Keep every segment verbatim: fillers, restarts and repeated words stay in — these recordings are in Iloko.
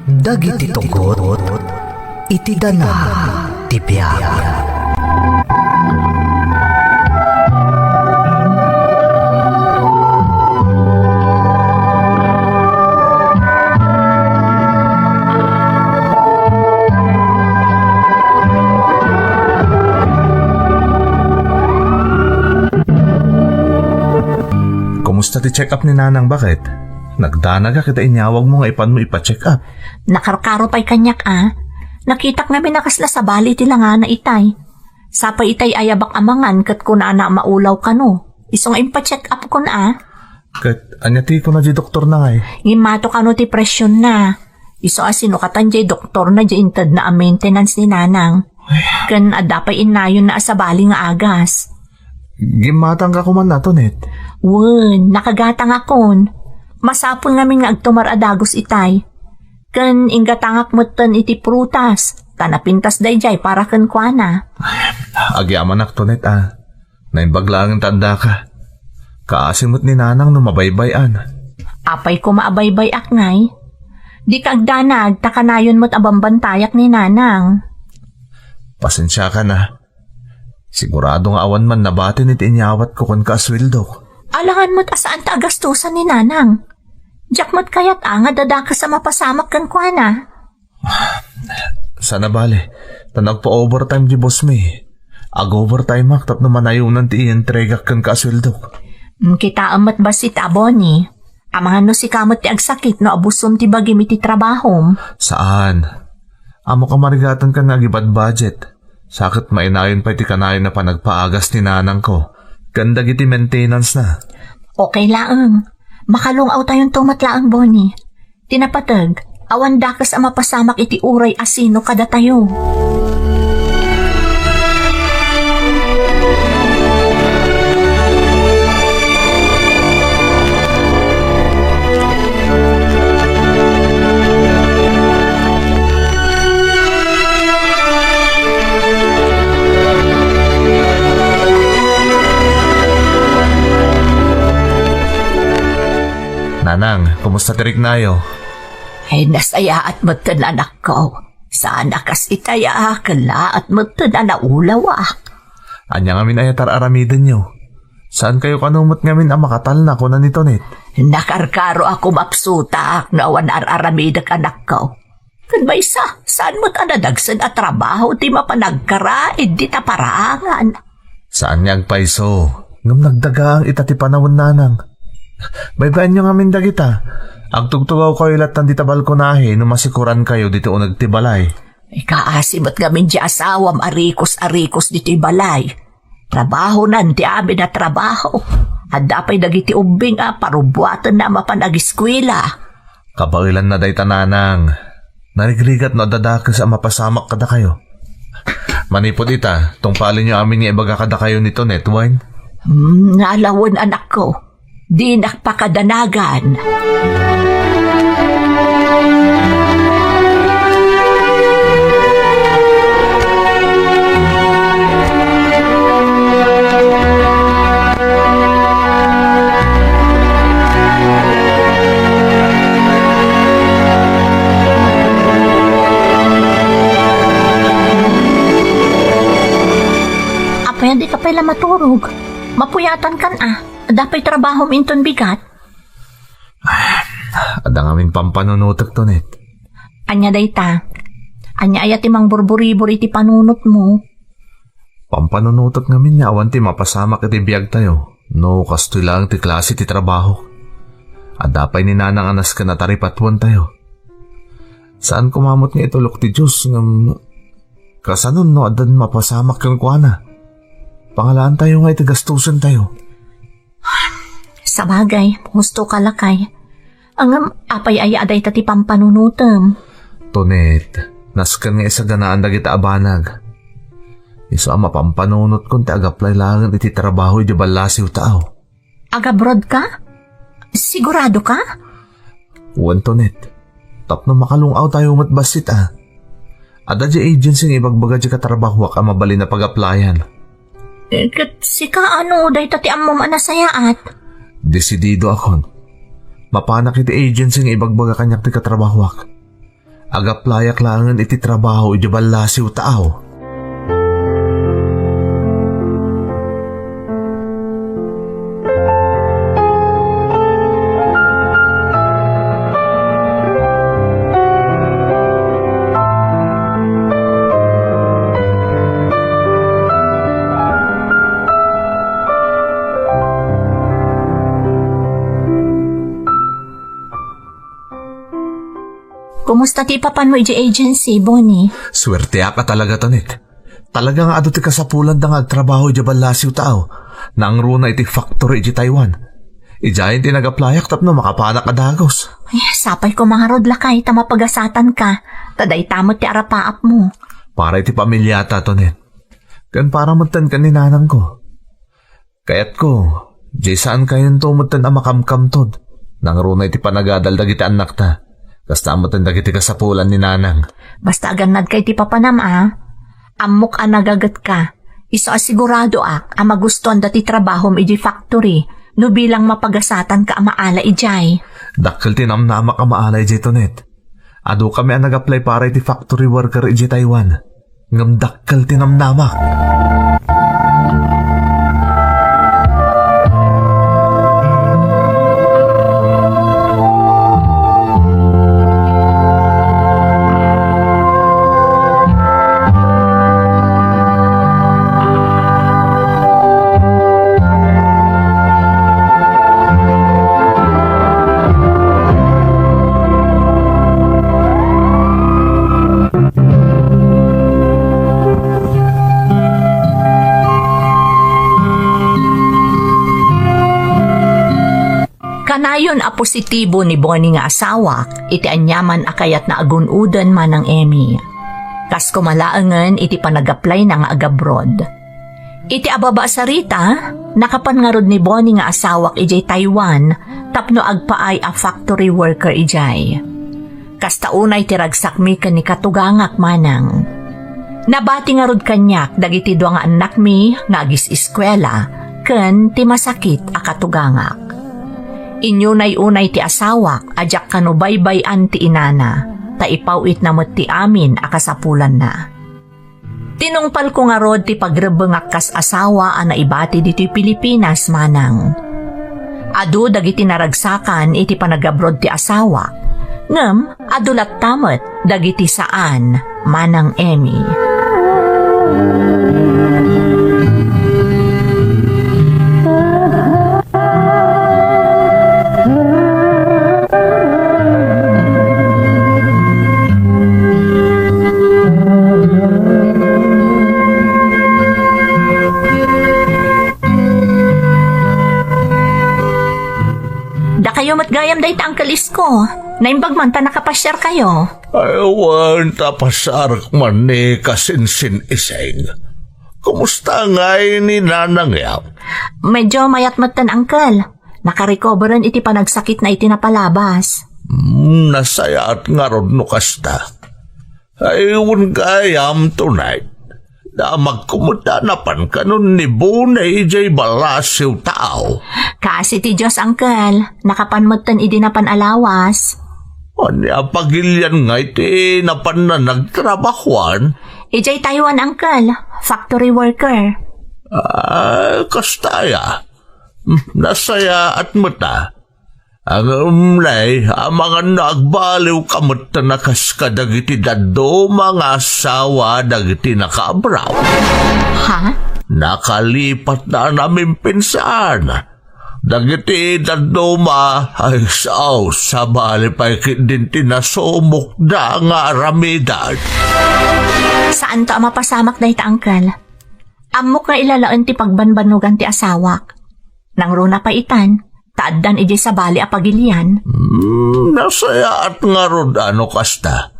Dagiti tugot iti danag ti biag. Kumusta ti check-up ni Nanang, baket? Nagdanagak ita inyawagmo nga ipanmo ipa-check up. Nakarkaro pay kaniak a. Nakitak ngamin a kasla sabali ti langana itay. Sapay itay ayabak a mangan ket kunana a maulaw kano. Isu nga impacheck up kon a. Ket ania ti kuna di doktor na ngay? Ngimmato kano ti presyon na. Isu a sinukatan di doktor na di intedna a maintenance ni Nanang. Ken adda pay innayon na a sabali nga agas. Gimmatang ka kuman na, Tonet? Wen, nakagatangakon. Masapul ngamin nga agtumar a dagus itay. Ken inggatangak metten iti prutas, ta napintas daydiay para kenkuana. Agyamanak, Tonet, a. Naimbag laeng ta addaka. Kaasi met ni Nanang no mabaybay-an. Apay koma a baybay-ak ngay? Dika agdanag, ta kanayon met a bambantayak ni Nanang. Pasensiakan a. Sigurado nga awan man nabatin iti inyawatko kenka a sueldok. Alangan met a saanta a gastusan ni Nanang. Diak met kayat a nga dadakes a mapasamak kenkuana. Sana bale, ta nagpa-overtime di boss mi. Ag-overtimeak tapno manayonan ti ientregak kenka a sueldok. Mm, kitaem met bassit a, Bonnie. Amangan no sika met ti agsakit no abusom ti bagim iti trabahom. Saan? Ammok a marigatenka nga agibadbudget. Sa ket mainayon pay ti kanayon a panagpaagas ni Nanangko ken dagiti maintenance na. Okay laeng. Makalung-awtayonto met laeng, Bonnie. Ti napateg, awan dakes a mapasamak iti uray a sino kadatayo. Nanang, kumusta ti riknayo? Ay, nasayaat metten, anakko. Saan a kas itay a kellaat metten a naulawak. Ania ngamin aya ti ar-aramidenyo? Saan kayo kano met ngamin a makatalna, kuna ni Tonet? Nakarkaro a kumapsutak no awan ar-aramidek, anakko. Ken maysa, saan met a nadagsen a trabaho ti mapan agkaraid dita paraangan? Saan nga agpayso, ngem nagdagaang ita ti panawen, Nanang. Baybayanyo ngamin dagita. Agtugtugawkayo lattan dita balkonahe no masikorankayo ditoy uneg ti balay. Ikaasi met ngamin ti asawam a rikos a rikos ditoy balay. Trabahonan ti amin a trabaho. Adda pay dagiti ubbing a parubbuatenna a mapan agiskuela. Kabaelanna dayta, Nanang. Narigrigat no adda dakes a mapasamak kadakayo. Manipud ita, tungpalenyo amin nga ibaga kadakayo ni Tonet, wen? Hmm, nga alawen, anakko. Dinak pakadanagan. Apay, dika pay la maturog? Mapuyatankan a. Adda pay trabahom inton bigat? Adda ngamin pampanunotek, Tonet. Ania dayta? Ania aya ti mangburburibur iti panunotmo? Pampanunotek ngamin nga awan ti mapasamak iti biagtayo no kastoy laeng ti klase ti trabaho. Adda pay ni Nanang a nasken a taripatuentayo. Saan koma met nga itulok ti Dios ngem kasanon no addan mapasamak kenkuana? Pangalaantayo nga iti gastusentayo. Sabagay, husto ka, lakay. Ngem apay aya a dayta ti pampanunotem? Tonet, nasken nga isaganaan dagita a banag. Isu a mapampanunotkon ti agaplay laengen iti trabaho idiay ballasiw ta aw. Agabroad ka? Sigurado ka? Wen, Tonet. Tapno makalung-awtayo met bassit a. Adda di agency nga ibagbaga di katrabahoak a mabalin a pag-applyan. Eh, ket sika, ano, dayta ti ammom a nasayaat? Desididoakon. Mapanak iti agency nga ibagbaga kaniak ti katrabahoak. Agaplayak laengen iti trabaho idiay ballasiw taaw. Kumusta ti ipapanmo idiay agency, Bonnie? Suerteak a talaga, Tonet. Talaga nga adu ti kasapulanda nga agtrabaho idiay ballasiw taaw. Nangruna iti factory idiay Taiwan. Idiay ti nagaplayak tapno makapanak a dagus. Ay, sapay ko mangarud lakay ta mapagasatanka. Ta dayta met ti arapaapmo. Para iti pamilyata, Tonet. Ken para metten ken ni nanangko. Kayatko, diay saankayonto metten a makamkamtod. Nangruna iti panagadal dagiti annakta. Kasta metten dagiti kasapulan ni nanang. Basta agannadka iti papanam a. Ammok a nagagetka. Isu a siguradoak a magustuanda ti trabahom idiay factory no bilang mapagasatanka a maala idiay. Dakkel ti namnamak a maala idiay, Tonet. Adukami a nag-apply para iti factory worker idiay Taiwan. Ngem dakkel ti namnamak. Kanayon a positibo ni Bonnie nga asawak iti aniaman a kayatna a gun-oden, Manang Emmy. Kas koma laengen iti panag-applyna nga agabroad. Iti ababa a sarita, nakapan ngarud ni Bonnie nga asawak idiay Taiwan tapno agpaay a factory worker idiay. Kasta unay ti ragsakmi ken ni katugangak, Manang. Nabati ngarud kaniak dagiti dua nga annakmi nga agis-eskuela ken ti masakit a katugangak. Inyunay unay ti asawak a diak kano baybay-an ti inana, ta ipaw-itna met ti amin a kasapulanna. Tinungpalko ngarud ti pagrebbengak kas asawa a naibati ditoy Pilipinas, Manang. Adu dagiti naragsakan iti panagabroad ti asawak, ngem adu latta met dagiti saan, Manang Emmy. Dakayo met gayam dayta, Uncle Isko. Naimbag man ta nakapasiarkayo. Ay, wen ta pasiarek man ni kasinsin-ising. Kumusta ngay ni Nanang Yap? Medyo mayat metten, Uncle. Nakarecoveren iti panagsakitna iti napalabas. Hmm, nasayaat ngarud no kasta. Ay, wen gayam, Tonet. Damagko met a napan kanon ni Bonnie idiay ballasiw taaw. Kaasi ti Dios, Uncle. Nakapan metten idi napan a lawas. Ania a pagilian ngay ti napanna nagtrabahoan? Idiay Taiwan, Uncle. Factory worker. Ah, kasta aya. Hmm, nasayaat met a. Ngem nay, amangan no agbaliwka met a kas kadagiti dadduma nga asawa dagiti nakaabraw. Ha? Nakalipatna a namimpinsan. Dagiti dadduma, ay sao, sabali pay ketdin ti nasumokda nga aramiden. Saanto a mapasamak dayta, Uncle. Ammok nga ilalaen ti pagbanbannogan ti asawak. Nangruna pay itan, ta addan idiay sabali a pagilian. Hmm, nasayaat ngarud a no kasta.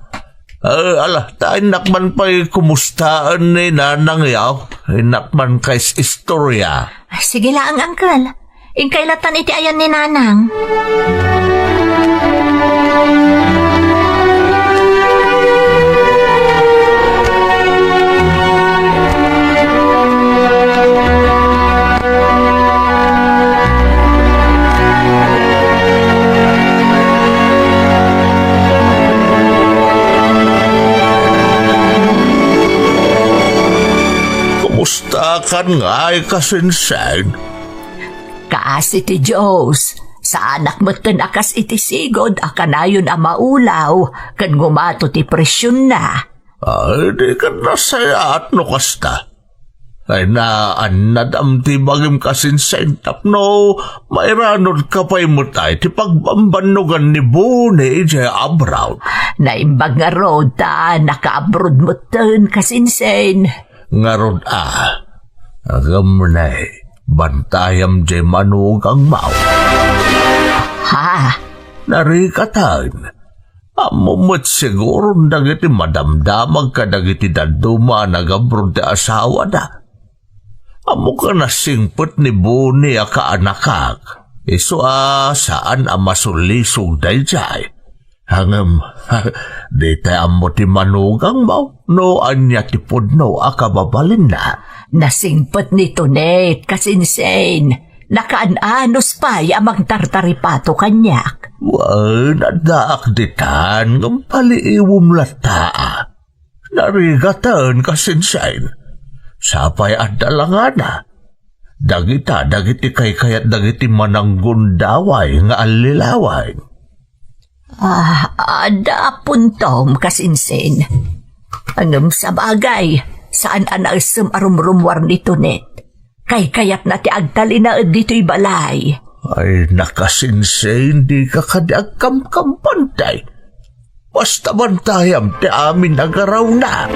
Eh, ala, ta innak man pay kumustaen ni Nanang Yap, innak man kais-istorya. Sige laeng, Uncle. Inkay latan iti ayan ni Nanang. Kan ngay kasinsin? Kaasi ti Dios, saanak metten a kas iti sigud a kanayon a maulaw ken ngumato ti presionna. Ay, di ket nasayaat no kasta. Ay, naannadam ti bagim kasinsin tapno mairanodka pay met ay ti pagbambannogan ni Boni idiay abroad. Naimbag ngarud ta naka-abroad metten kasinsin. Ngarud a, agam ne, bantayam diay manugang maw. Ha? Narikatan. Ammo met siguron dagiti madamdamag kadagiti dadduma a nagabroad ti asawada. Ammo ka nasingpet ni Boni a kaanakak. Isu a saan a masulisog daydiay. Ngem, di tay ammo ti manugang maw no ania ti pudno a kababalinna. Nasingpet ni Tonet, kasinsin. Nakaan-anos pay a mangtartaripato kaniak. Wen, addaak ditan, ngem paliiwem latta. Narigaten, kasinsin. Sapay adda langana. Dagita, dagiti kaykayat dagiti mananggundaway nga allilaway. Ah, adda puntom, kasinsin. Ngem sabagay, saan a naessem a rumrummuar ni Tonet. Kaykayatna ti agtalinaed ditoy balay. Ay, nakasinsin, dika kadi agkamkampan, tay. Basta bantayam ti amin a garawna.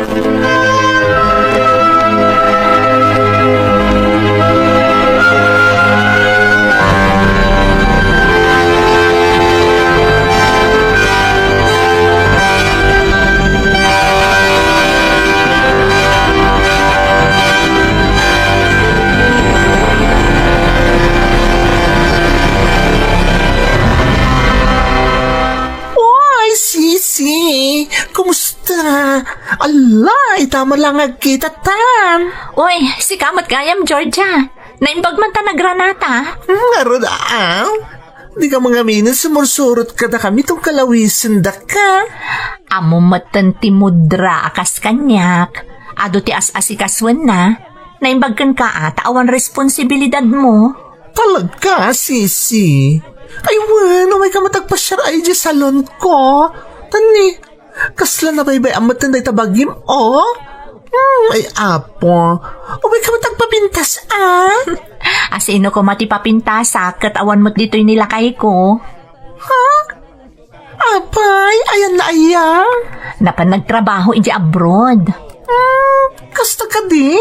Oy, Sisi! Kumusta? Ala, ita man lang agkitatan. Uy, sika met gayam, Georgia. Naimbag man ta nagranata. Hmm, ngarud, ah. Di ka mangaminen, sumursurot kadakami tunggal awisendaka. Ammo metten ti mudra a kas kaniak. Adu ti as-asikasuenna. Naimbag kenka a ta awan responsibilidadmo. Talaga, Sisi? Ay, wen, umay ka met agpasiar ay di salon ko. Tani, kasla nabaybay-am met dayta bagim, oh? Hmm, ay, apo. Umay ka met agpapintas, ah? Asino koma ti papintasak ket awan met ditoy ni lakayko? Ha? Apay, ayanna aya? Napan nagtrabaho iti abroad. Hmm, kasta kadi?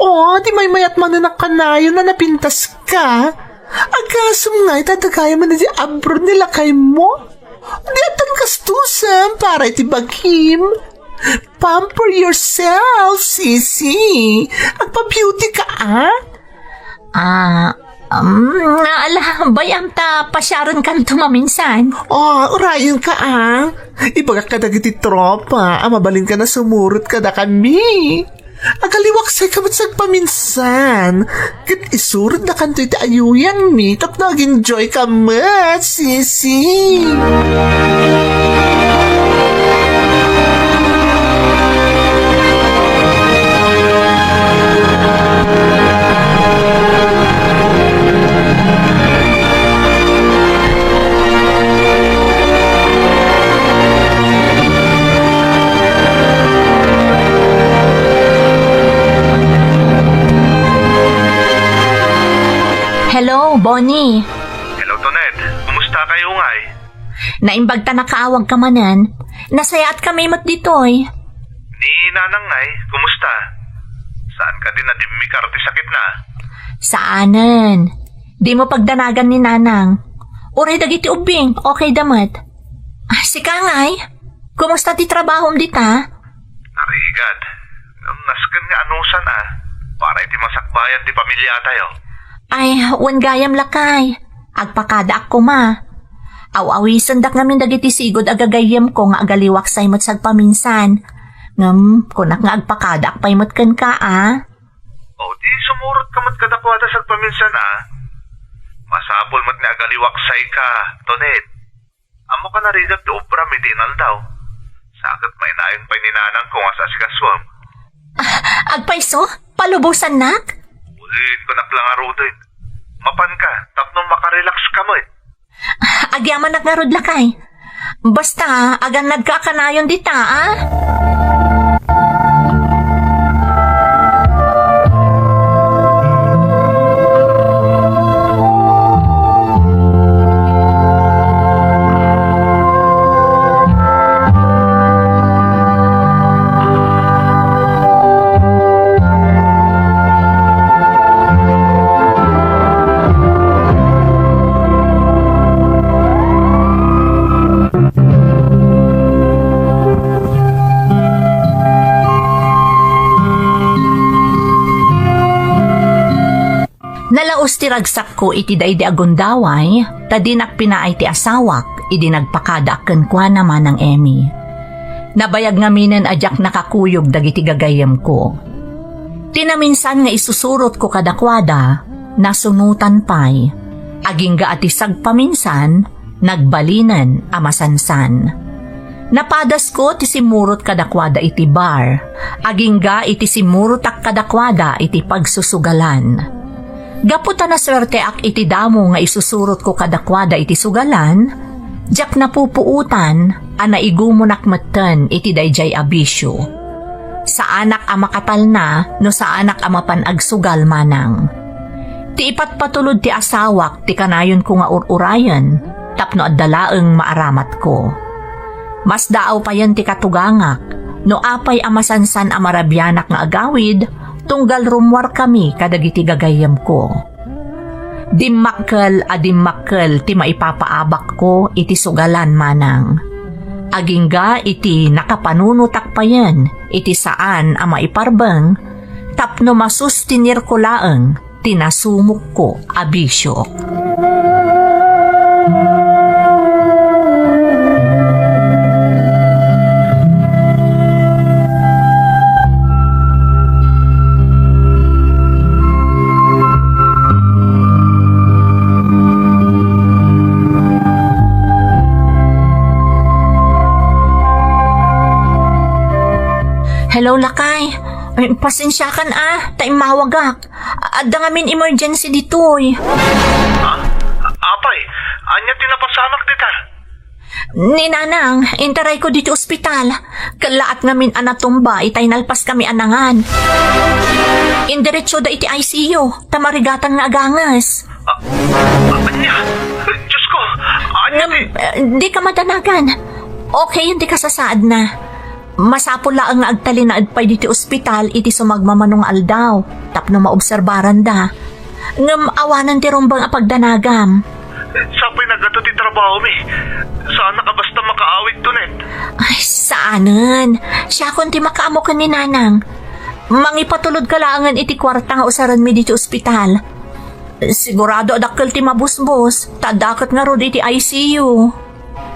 O, di maymayat manen a kanayon a napintaska. Agasem ngay ta adda gayam iti abroad ni lakaymo. Di addan gastusen para iti bagim. Pamper yourself, Sisi. Agpa-beauty ka, ah? Ah, um, ala, bay-am ta pasiarenkanto maminsan. Oh, urayenka, ah. Ibagak kadagiti tropa a mabalinka a sumurot kadakami. Agaliwaksayka met sagpaminsan. Ket isurotdakanto iti ayuyanmi tapno ag-enjoyka met, Sisi. Hello, Bonnie. Hello, Tonet. Kumusta kayo ngay? Naimbag ta nakaawagka manen. Nasayaatkami met ditoy. Ni Nanang ngay, kumusta? Saan kadi nadimmikar ti sakitna? Saanen. Dimo pagdanagan ni Nanang. Uray dagiti ubbing, okay da met. Ah, sika ngay? Kumusta ti trabahom dita? Narigat. Ngem nasken nga anusan a, para iti masakbayan ti pamiliatayo. Ay, wen gayam lakay. Agpakadaak koma. Aw-awisendak ngamin dagiti sigud a gagayyemko nga agaliwaksay met sagpaminsan. Ngem, kunak nga agpakadaak pay met kenka, a? O, di sumurotka met kadakuada sagpaminsan, a? Masapul met nga agaliwaksayka, Tonet. Ammok a narigat ti obram iti inaldaw. Sa ket mainayon pay ni nanangko nga as-asikasuem. Ah, agpayso? Palubosannak? Ulit ko naklangarutin. Mapan ka, tapno makarelax ka met. Agyamanak ngarud, lakay. Basta, agannadka a kanayon dita, a? Nalaus ti ragsakko iti daydi a gundaway, ta dinak pinaay ti asawak idi nagpakadaak kenkuana, Manang Emmy. Nabayag ngaminen a diak nakakuyog dagiti gagayyemko. Ti naminsan nga isusurotko kadakuada, nasunotan pay. Agingga a ti sagpaminsan, nagbalinen a masansan. Napadasko ti simmurot kadakuada iti bar, agingga iti simmurotak kadakuada iti pagsusugalan. Gapu ta nasuerteak iti damo nga isusurotko kadakuada iti sugalan, diak napupuotan a naigumonak metten iti daydiay a bisio. Saanak a makatalna no saanak a mapan agsugal, Manang. Ti ipatpatulod ti asawak ti kanayonko nga ur-urayen tapno adda laeng maaramatko. Masdaaw payen ti katugangak no apay a masansan a marabianak nga agawid tunggal rummuarkami kadagiti gagayyemko. Dimmakkel a dimmakkel ti maipapaabakko iti sugalan, Manang. Agingga iti nakapanunotak payen iti saan a maiparbeng tapno masustinirko laeng ti nasumokko a bisio. Hello, lakay. Ay, pasensiakan a, ta immawagak. Adda ngamin emergency ditoy. Ha? Apay, ania ti napasamak dita? Ni Nanang, intarayko ditoy ospital. Kellaat ngamin a natumba itay nalpaskami a nangan. Indiretsoda iti I C U, ta marigatan nga aganges. Ah, ah, ania? Diyos ko, ania ti? Ngem, eh, dika madanagan. Okay, dika sasaadna. Masapul laeng nga agtalinaed pay ditoy ospital iti sumagmamano nga aldaw tapno maobserbaranda. Ngem awanen ti rumbeng a pagdanagam. Sapay nagadu ti trabahomi. Saanak a basta makaawidto, Net. Ay, saanen. Siakon ti makaammo ken ni Nanang. Mangipatulodka laengen iti kuarta nga usarenmi ditoy ospital. Sigurado a dakkel ti mabusbos, ta adda ket ngarud iti I C U.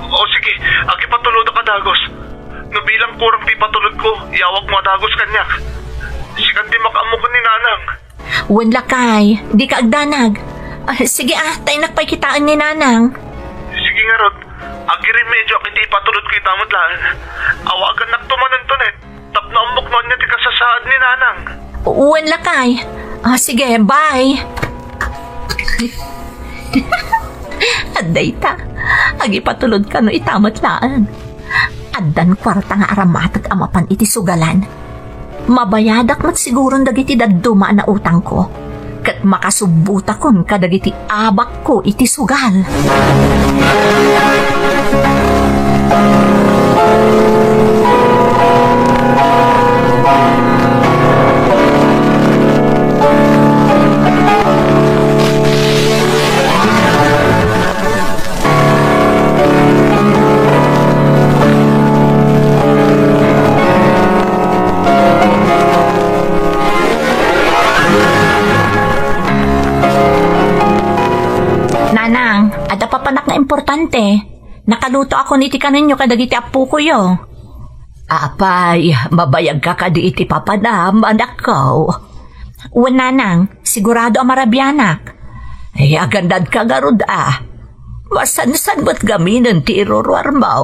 O sige, agipatulodka a dagus. No bilang kurang ti ipatulodko, iyawagmo a dagus kaniak. Sikan ti makaammo ken ni Nanang. Wen, lakay, dika agdanag. Ah, sige a, ta innak pay kitaen ni Nanang. Sige ngarud, agiremedioak iti ipatulodko ita met laeng. Awagannakto manenton, Net. Tapno ammok no ania ti kasasaad ni Nanang. Wen, lakay. Ah, sige, bye. Adda ita. Agipatulod kano ita met laeng. Addan kuarta nga aramatek a mapan iti sugalan. Mabayadak met siguron dagiti dadduma a nautangko. Ket makasubbotakon kadagiti abakko iti sugal. Nanang, adda papanak nga importante. Nakalutoakon iti kanenyo kadagiti appokoyo. Apay, mabayagka kadi iti papanam, anakko? Wen, Nanang, sigurado a marabianak. Ay, agannadka ngarud a. Masansan met ngaminen ti iruruarmo.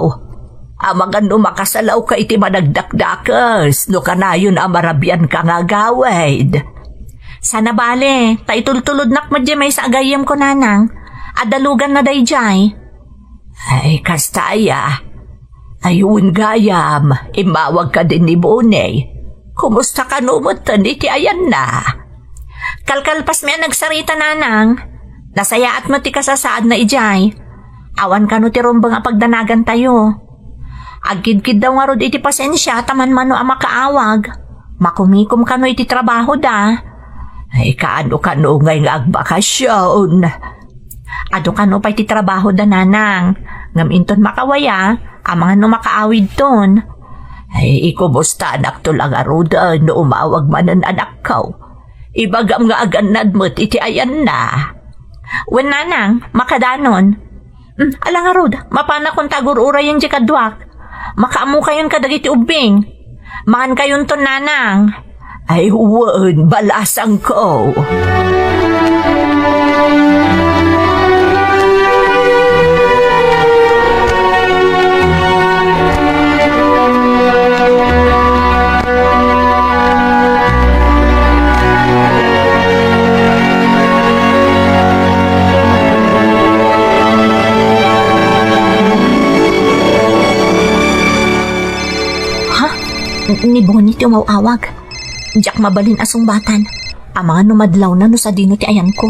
Amangan no makasalawka iti managdakdakes no kanayon a marabianka nga agawid. Saan a bale, ta itultulodnak met diay maysa a gayyemko, nanang. Adda luganna daydiay. Ay, kasta aya. Ay, wen gayam, immawag kadin ni Bonnie. Kumusta kano metten iti ayanna? Kalkalpasmi a nagsarita, nanang. Nasayaat met ti kasasaadna idiay. Awan kano ti rumbeng a pagdanagantayo. Agkidkiddaw ngarud iti pasensia ta manmano a makaawag. Makumikom kano iti trabahoda. Ay, kaano kano ngay nga agbakasyon? Adu kano pay ti trabahoda, nanang. Ngem inton makawaya, amangan no makaawidton. Ay, ikubustanakto la ngaruden no umawag manen, anakko. Ibagam nga agannad met iti ayanna. Wen, nanang, makadanon. Hmm, ala ngarud, mapanakon ta agur-urayen diay kaduak. Makaammokayon kadagiti ubbing. Mangankayonton, nanang. Ay, wen, balasangko. Ha? Ni Bonnie ti umaw-awag. Diak mabalin a sungbatan. Amangan no madlawna no sadino ti ayanko.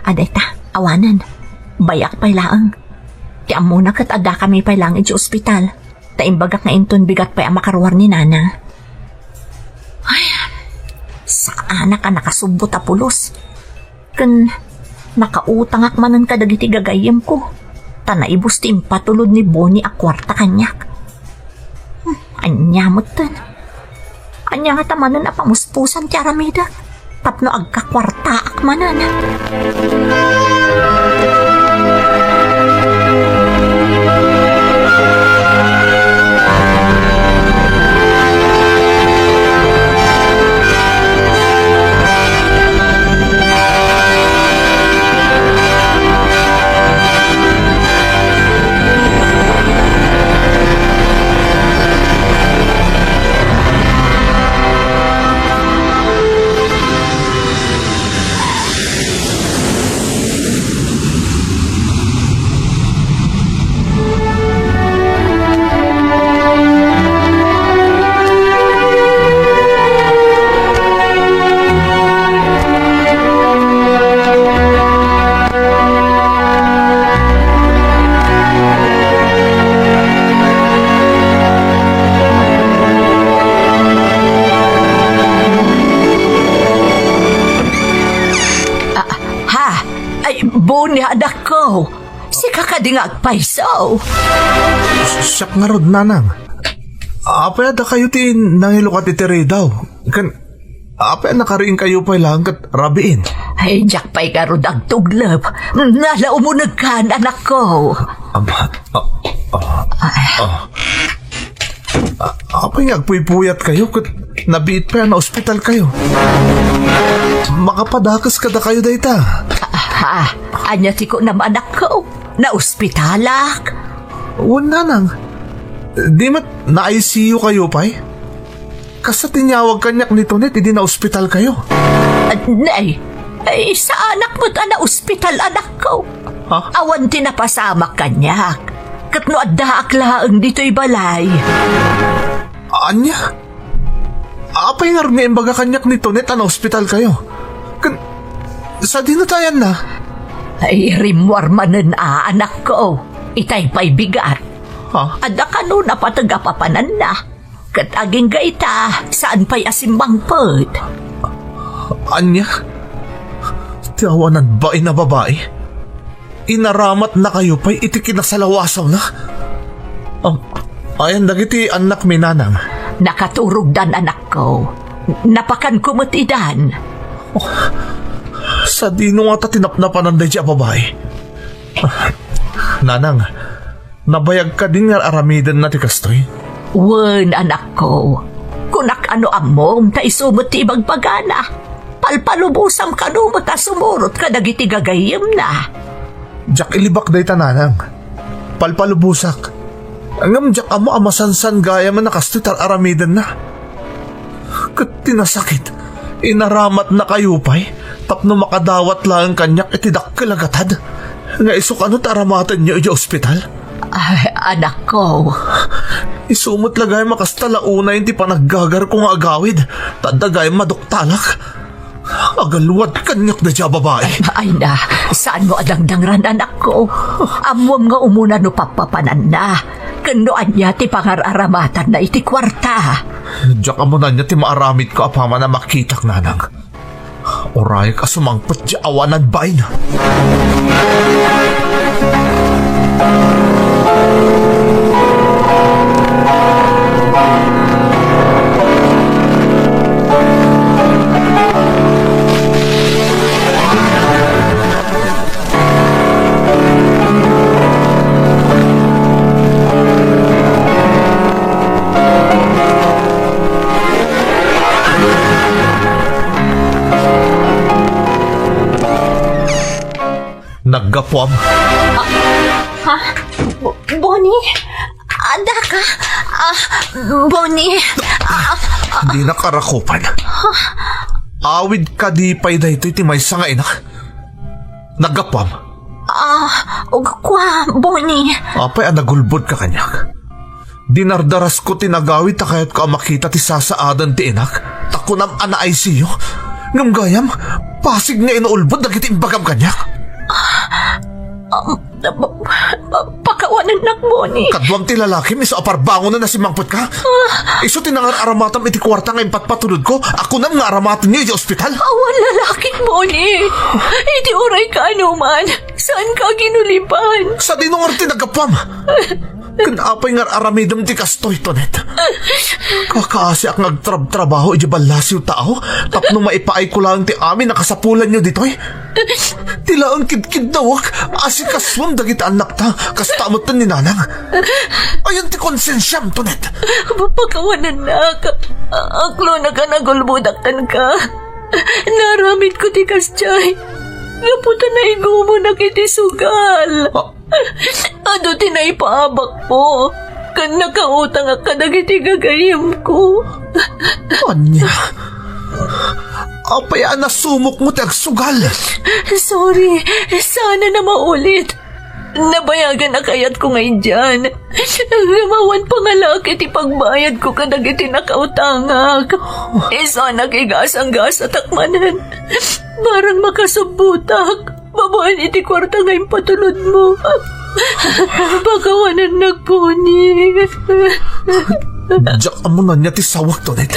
Adayta, awanen. Bayak pay laeng. Ti ammona ket addakami pay laeng iti ospital. Ta imbagak nga inton bigat pay a makaruar ni Nana. Ay, saanak a nakasubbot a pulos. Ken nakautangak manen kadagiti gagayyemko. Ta naibus ti impatulod ni Bonnie a kuarta kaniak. Hmm, ania metten? Ania ngata manen a pamuspusan ti aramidek tapno agkakuartaak manen? Ah, ha? Ay, Bonnie, anakko. Sika kadi nga agpayso? Siak ngarud, Nanang. Apay a dakayo ti nangilukat iti ridaw? Ken apay a nakariingkayo pay laeng ket rabiin? Ay, diak pay ngarud agtuglep. Nala umunegkan, anakko. Ama, ah, ah, ah. A-, apay nga agpuypuyatkayo ket nabiit pay a naospitalkayo? Makapadakes kadakayo dayta. Ah, ania ti kunam, anakko? Naospitalak? Wen, Nanang. Di met na-I C U kayo pay? Kasta ti inyawag kaniak ni Tonet idi naospitalkayo. Ah, nay, ay, saanak met a naospital, anakko. Ha? Awan ti napasamak kaniak. Ket no addaak laeng ditoy balay. Ania? Apay ngarud nga imbaga kaniak ni Tonet a naospitalkayo? Ken, sadino ti ayanna? Ay, rimmuar manen a, anakko. Itay pay bigat. Ha? Adda kano napateg a papananna. Ket agingga ita, saan pay a simmangpet. Ania? Ti awanan bain a babai? Inaramatnakayo pay iti kinasalawasawna? Am, ayan dagiti annakmi, Nanang? Nakaturogdan, anakko. Napakanko met idan. Oh, sadino ngata ti napnapanan daydi a babai? Nanang, nabayag kadi nga aramidenna ti kastoy? Wen, anakko. Kunak a no ammom ta isu met ti ibagbagana. Palpalubosam kano met a sumurot kadagiti gagayyemna. Diak ilibak dayta, Nanang. Palpalubosak. Ngem diak ammo a masansan gayam a kastoy ti ar-aramidenna. Ket ti nasakit, inaramatnakayo pay tapno makadawat laeng kaniak iti dakkel a gatad nga isu kano ti aramatenyo idiay ospital. Ay, anakko. Isu met la gayam a kasta la unayen ti panaggagarko nga agawid, ta adda gayam maduktalak. Agalwad kaniak daydiay a babai. Ay na, saanmo a dangdangran, anakko? Ammoam nga umuna no pappapananna, ken no ania ti pangar-aramatanna iti kuarta. Diak ammo no ania ti maaramidko apaman a makitak, nanang. Urayek a sumangpet diay awanan bain. Naggapuam. Ha? Bo-, Bonnie? Adda ka? Ah, Bonnie? Ah, ah. Dinak arakupan. Awid kadi pay daytoy ti maysa nga ina? Naggapuam. Ah, ug kua, Bonnie. Apay a nagulbodka kaniak? Dinardarasko ti nagawid ta kayatko a makita ti sasaaden ti inak, ta kunam a na-I C U. Ngem gayam, pasig nga inaulbod dagiti imbagam kaniak. Ah, ah, pa-, pa-, pakawanennak, Bonnie. Kaduam ti lalakim isu a parbangonen a simmangpetka. Ah. Isu ti nangar-aramatam iti kuarta nga impatpatulodko a kunam nga aramatenyo iti ospital. Awan lalakik, Bonnie. Iti uray kaanoman, saanka a ginulipan. Sadino ngarud ti naggapuam? Ken apay nga ar-aramidem ti kastoy, Tonet? Kakaasiak nga agtrabtrabaho idiay ballasiw tao tapno maipaayko laeng ti amin a kasapulanyo ditoy. Ti laeng kidkiddawek, asikasuem dagiti annakta, kasta metten ni Nanang. Ayan ti konsensiam, Tonet. Pakawanennak. Aklonak a nagulbodak kenka. Naaramidko ti kasdiay gapu ta naigumonak iti sugal. Ah. Adu ti naipaabakmo, ken nakautangak kadagiti gagayyemko. Ania? Apay a nasumokmo ti agsugal? Sorry, saan a maulit. Nabayagan a kayatko nga idian. Ngem awan pangalaak iti pagbayadko kadagiti nakautangak. Isu a nakigasanggasatak manen. Barang makasubbotak babaen iti kuarta nga impatulodmo. Pakawanennak, Bonnie. Diak ammo no ania ti sawak, Tonet.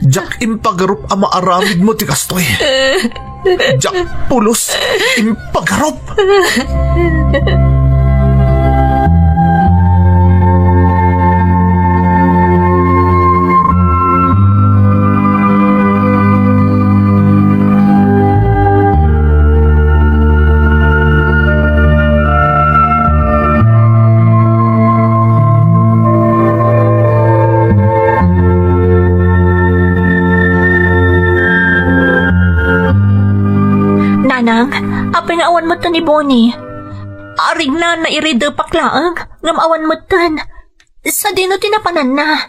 Diak impagarup a maaramidmo ti kastoy. Diak pulos impagarup. Nanang, apay nga awan metten ni Bonnie? Arigna, nairidepak laeng, ngem awan metten. Sadino ti napananna?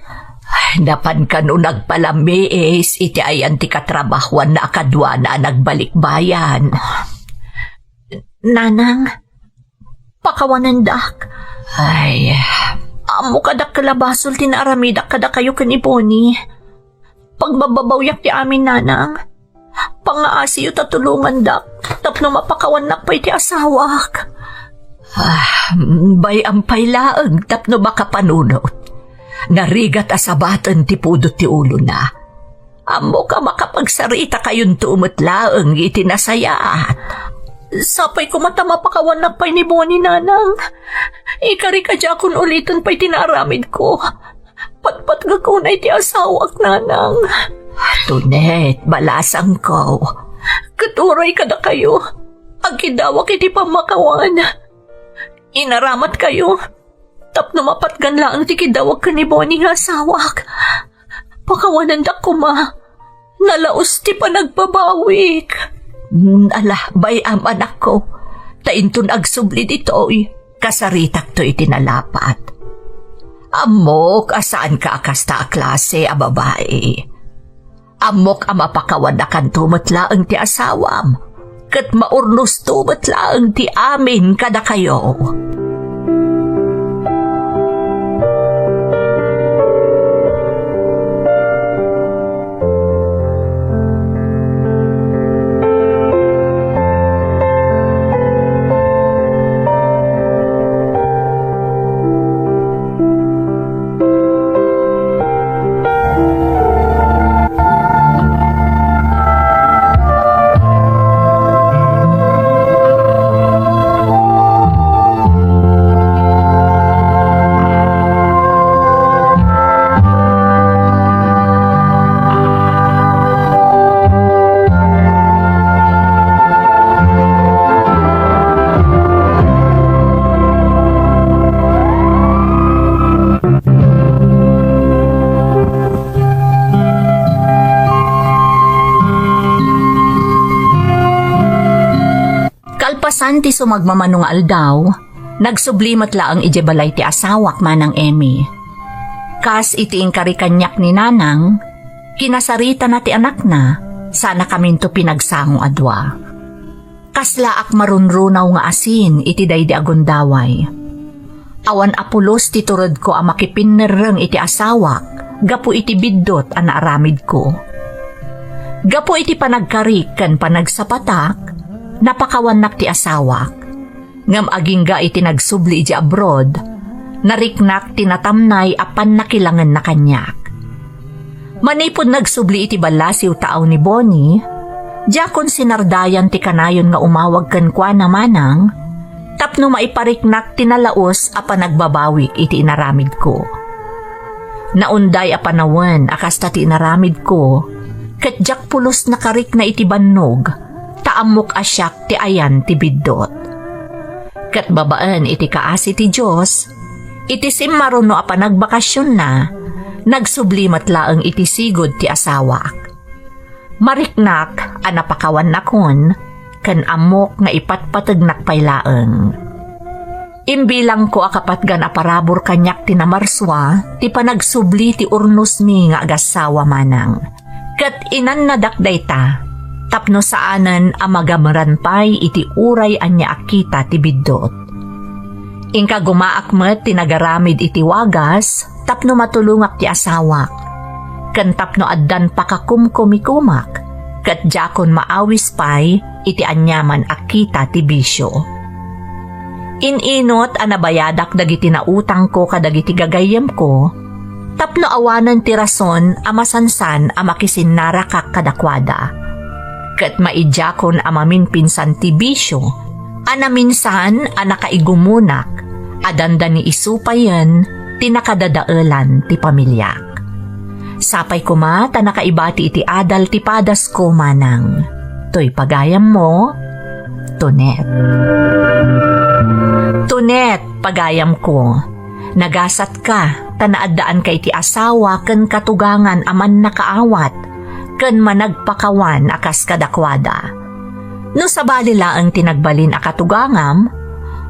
Napan kano nagpalammiis iti ayan ti katrabahuanna a kaduana a nagbalikbayan. Nanang, pakawanendak. Ay. Ammok a dakkel a basol ti naaramidak kadakayo ken ni Bonnie. Pagbababawyak ti amin, Nanang. Pangaasiyo ta tulongandak tapno mapakawannak pay ti asawak. Ah, bay-am pay laeng tapno makapanunot. Narigat a sabaten ti pudot ti ulona. Ammok a makapagsaritakayon to met laeng iti nasayaat. Sapay koma ta mapakawannak pay ni Bonnie, Nanang. Ikarika diakon uliten pay ti naaramidko. Patpatgek unay ti asawak, Nanang. Tonet, balasangko. Ket uray kadakayo, agkidawak iti pammakawan. Inaramatkayo tapno mapatgan laeng ti kidawek ken ni Bonnie nga asawak. Pakawanendak koma. Nalaus ti panagbabawik. Mm, ala, bay-am, anakko. Ta inton agsubli ditoy, Kasaritakto iti nalapat. Ammok a saanka a kasta a klase a babai. Ammok a mapakawannakanto met laeng ti asawam, ket maurnosto met laeng ti amin kadakayo. Kalpasan ti sumagmamano nga aldaw, nagsubli met laeng idiay balay ti asawak, Manang Emmy. Kas iti inkari kaniak ni Nanang, kinasaritana ti anakna, sanakaminto pinagsango a dua. Kaslaak marunrunaw nga asin iti daydi a gundaway. Awan a pulos ti turedko a makipinnerreng iti asawak gapu iti biddut a naaramidko. Gapu iti panagkarik ken panagsapatak, napakawannak ti asawak. Ngem agingga iti nagsubli idiay abroad, nariknak ti natamnay a pannakilangenna kaniak. Manipud nagsubli iti ballasiw taaw ni Bonnie, diakon sinardayan ti kanayon nga umawag kenkuana manang tapno maipariknak ti nalaus a panagbabawik iti inaramidko. Naunday a panawen a kasta ti inaramidko, ket diak pulos nakarikna iti bannog, ta ammok a siak ti ayan ti biddut. Ket babaen iti kaasi ti Dios, iti simmaruno a panagbakasionna, nagsubli met laeng iti sigud ti asawak. Mariknak a napakawannakon, ken ammok nga ipatpategnak pay laeng. Imbilangko a kapatgan a parabur kaniak ti namarsua ti panagsubli ti urnosmi nga agassawa manang. Ket inannadak dayta tapno saanen a magameran pay iti uray ania a kita ti biddut. Inkagumaak met ti nagaramid iti wagas tapno matulongak ti asawak, ken tapno addan pakakumkumikumak, ket diakon maawis pay iti aniaman a kita ti bisio. In-inut a nabayadak dagiti nautangko kadagiti gagayyemko, tapno awanen ti rason a masansan a makisinnarakak kadakuada. Ket maidiakon a maminpinsan ti bisio a naminsan a nakaigumunak a dandani isu payen ti nakadadaelan ti pamiliak. Sapay koma ta nakaibati iti adal ti padasko manang. Toy pagayammo, Tonet. Tonet, pagayamko, nagasatka ta naaddaanka iti asawa ken katugangan a mannakaawat ken managpakawan a kas kadakuada. No sabali laeng ti nagbalin a katugangam,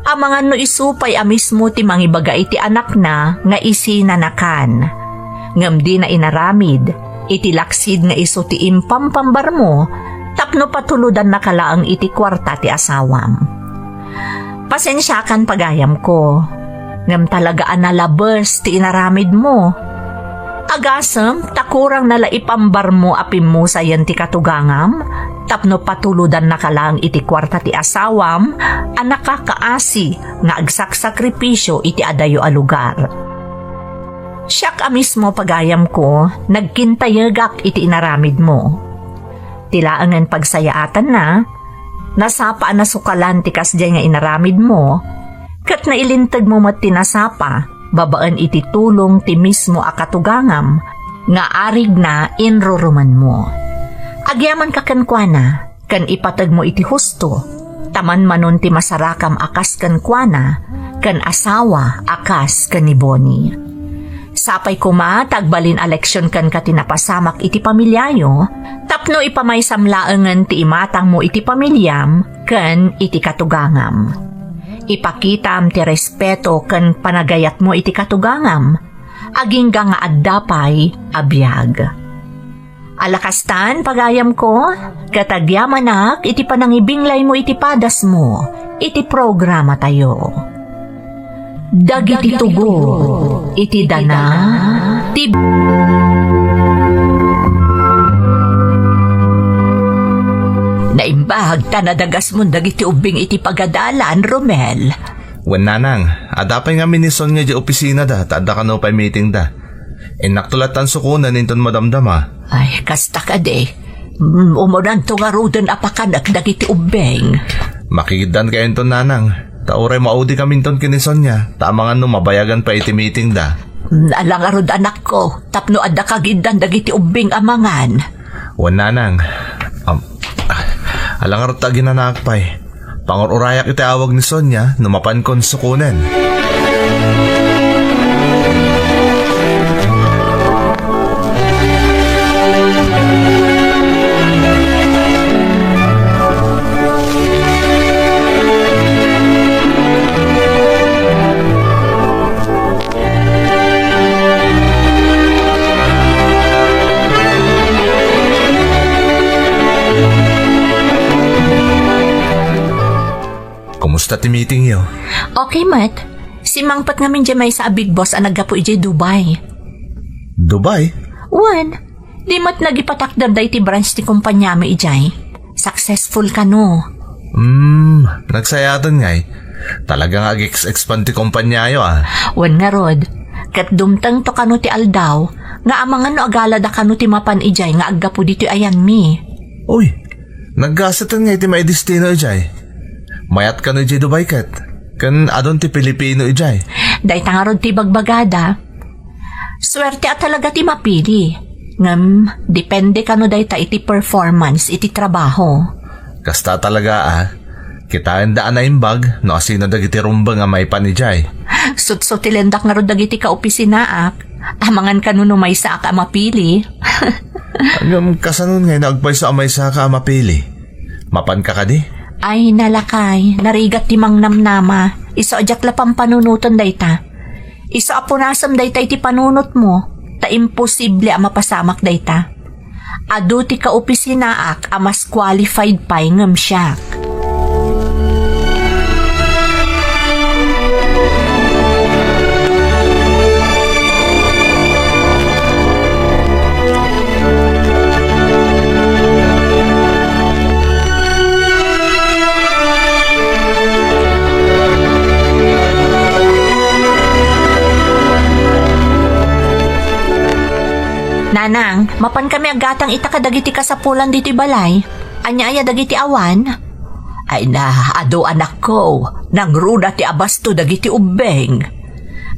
amangan no isu pay a mismo ti mangibaga iti anakna nga isina nakan. Ngem dina inaramid iti laksid nga isu ti impampambarmo tapno patulodannaka laeng iti kuarta ti asawam. Pasensiakan, pagayamko, ngem talaga a nalabes ti inaramidmo. Agasem ta kurangna la ipambarmo a pimmusayen ti katugangam tapno patulodannaka laeng iti kuarta ti asawam a nakakaasi nga agsaksakripisio iti adayo a lugar. Siak a mismo, pagayamko, nagkintayegak iti inaramidmo. Ti laengen pagsayaatanna, nasapa a nasukalan ti kasdiay nga inaramidmo, ket nailintegmo met ti nasapa babaen iti tulong ti mismo a katugangam nga arigna inrurumenmo. Agyamanka kenkuana ken ipategmo iti husto, ta manmanon ti masarakam a kas kenkuana ken asawa a kas ken ni Bonnie. Sapay koma ta agbalin a leksion kenka ti napasamak iti pamiliayo, tapno ipamaysam laengen ti imatangmo iti pamiliam ken iti katugangam. Ipakitam ti respeto ken panagayatmo iti katugangam, agingga nga adda pay a biag. Ala kastan, pagayamko, ket agyamanak iti panangibinglaymo iti padasmo iti programatayo. Dagiti tugot iti dana ti Naimbag ta nadagasmon dagiti ubbing iti pagadalan, Romel. Wen, nanang, adda pay ngamin ni Sonia idiay opisinada ta adda kano pay meetingda. Innakto lattan sukonen inton madamdama. Ay, kasta kadi. Mm, umunanto ngaruden a pakanek dagiti ubbing. Makigiddan kayo inton, nanang. Ta uray maudikaminton ken ni Sonia, ta amangan no mabayagan pay iti meetingda. Mm, ala ngarud, anakko, tapno adda kagiddan dagiti ubbing a mangan. Wen, nanang. Am, ala ngarud ta aginanaak pay. Pangur-urayak iti awag ni Sonia no mapankon sukonen. Kumusta ti meetingyo? Okay met. Simmangpet ngamin diay maysa a big boss a naggapu idiay Dubai. Dubai? Wen, di met nagipatakder daytoy branch ti kompaniami idiay. Successful kano. Hmm, nagsayaaten ngay. Talaga nga ag-ex-expand ti kompaniayo, ah. Wen ngarud, ket dumtengto kano ti aldaw nga amangan no agalada kano ti mapan idiay nga aggapu ditoy ayanmi. Uy, naggaseten ngay ti maidestino idiay. Mayat kano idiay Dubai ket? Ken adun ti Pilipino idiay. Dayta ngarud ti bagbagada. Suerte a talaga ti mapili. Ngem, depende kano dayta iti performance iti trabaho. Kasta talaga, ah. Kitaenda a naimbag no asino dagiti rumbeng a maipan idiay. Sutsutilendak ngarud dagiti kaopisinaak. Amangan kano no maysaak a mapili. Ngem kasanon ngay no agpayso a maysaka a mapili? Mapanka kadi? Ay, nalakay, narigat ti mangnamnama. Isu a diak la pampanunoten dayta. Isu a punasem dayta iti panunotmo, ta imposible a mapasamak dayta. Adu ti kaopisinaak a mas qualified pay ngem siak. Nanang, mapankami aggatang ita kadagiti kasapulan ditoy balay. Ania aya dagiti awan? Ay na, adu, anakko, nangruna ti abasto dagiti ubbing.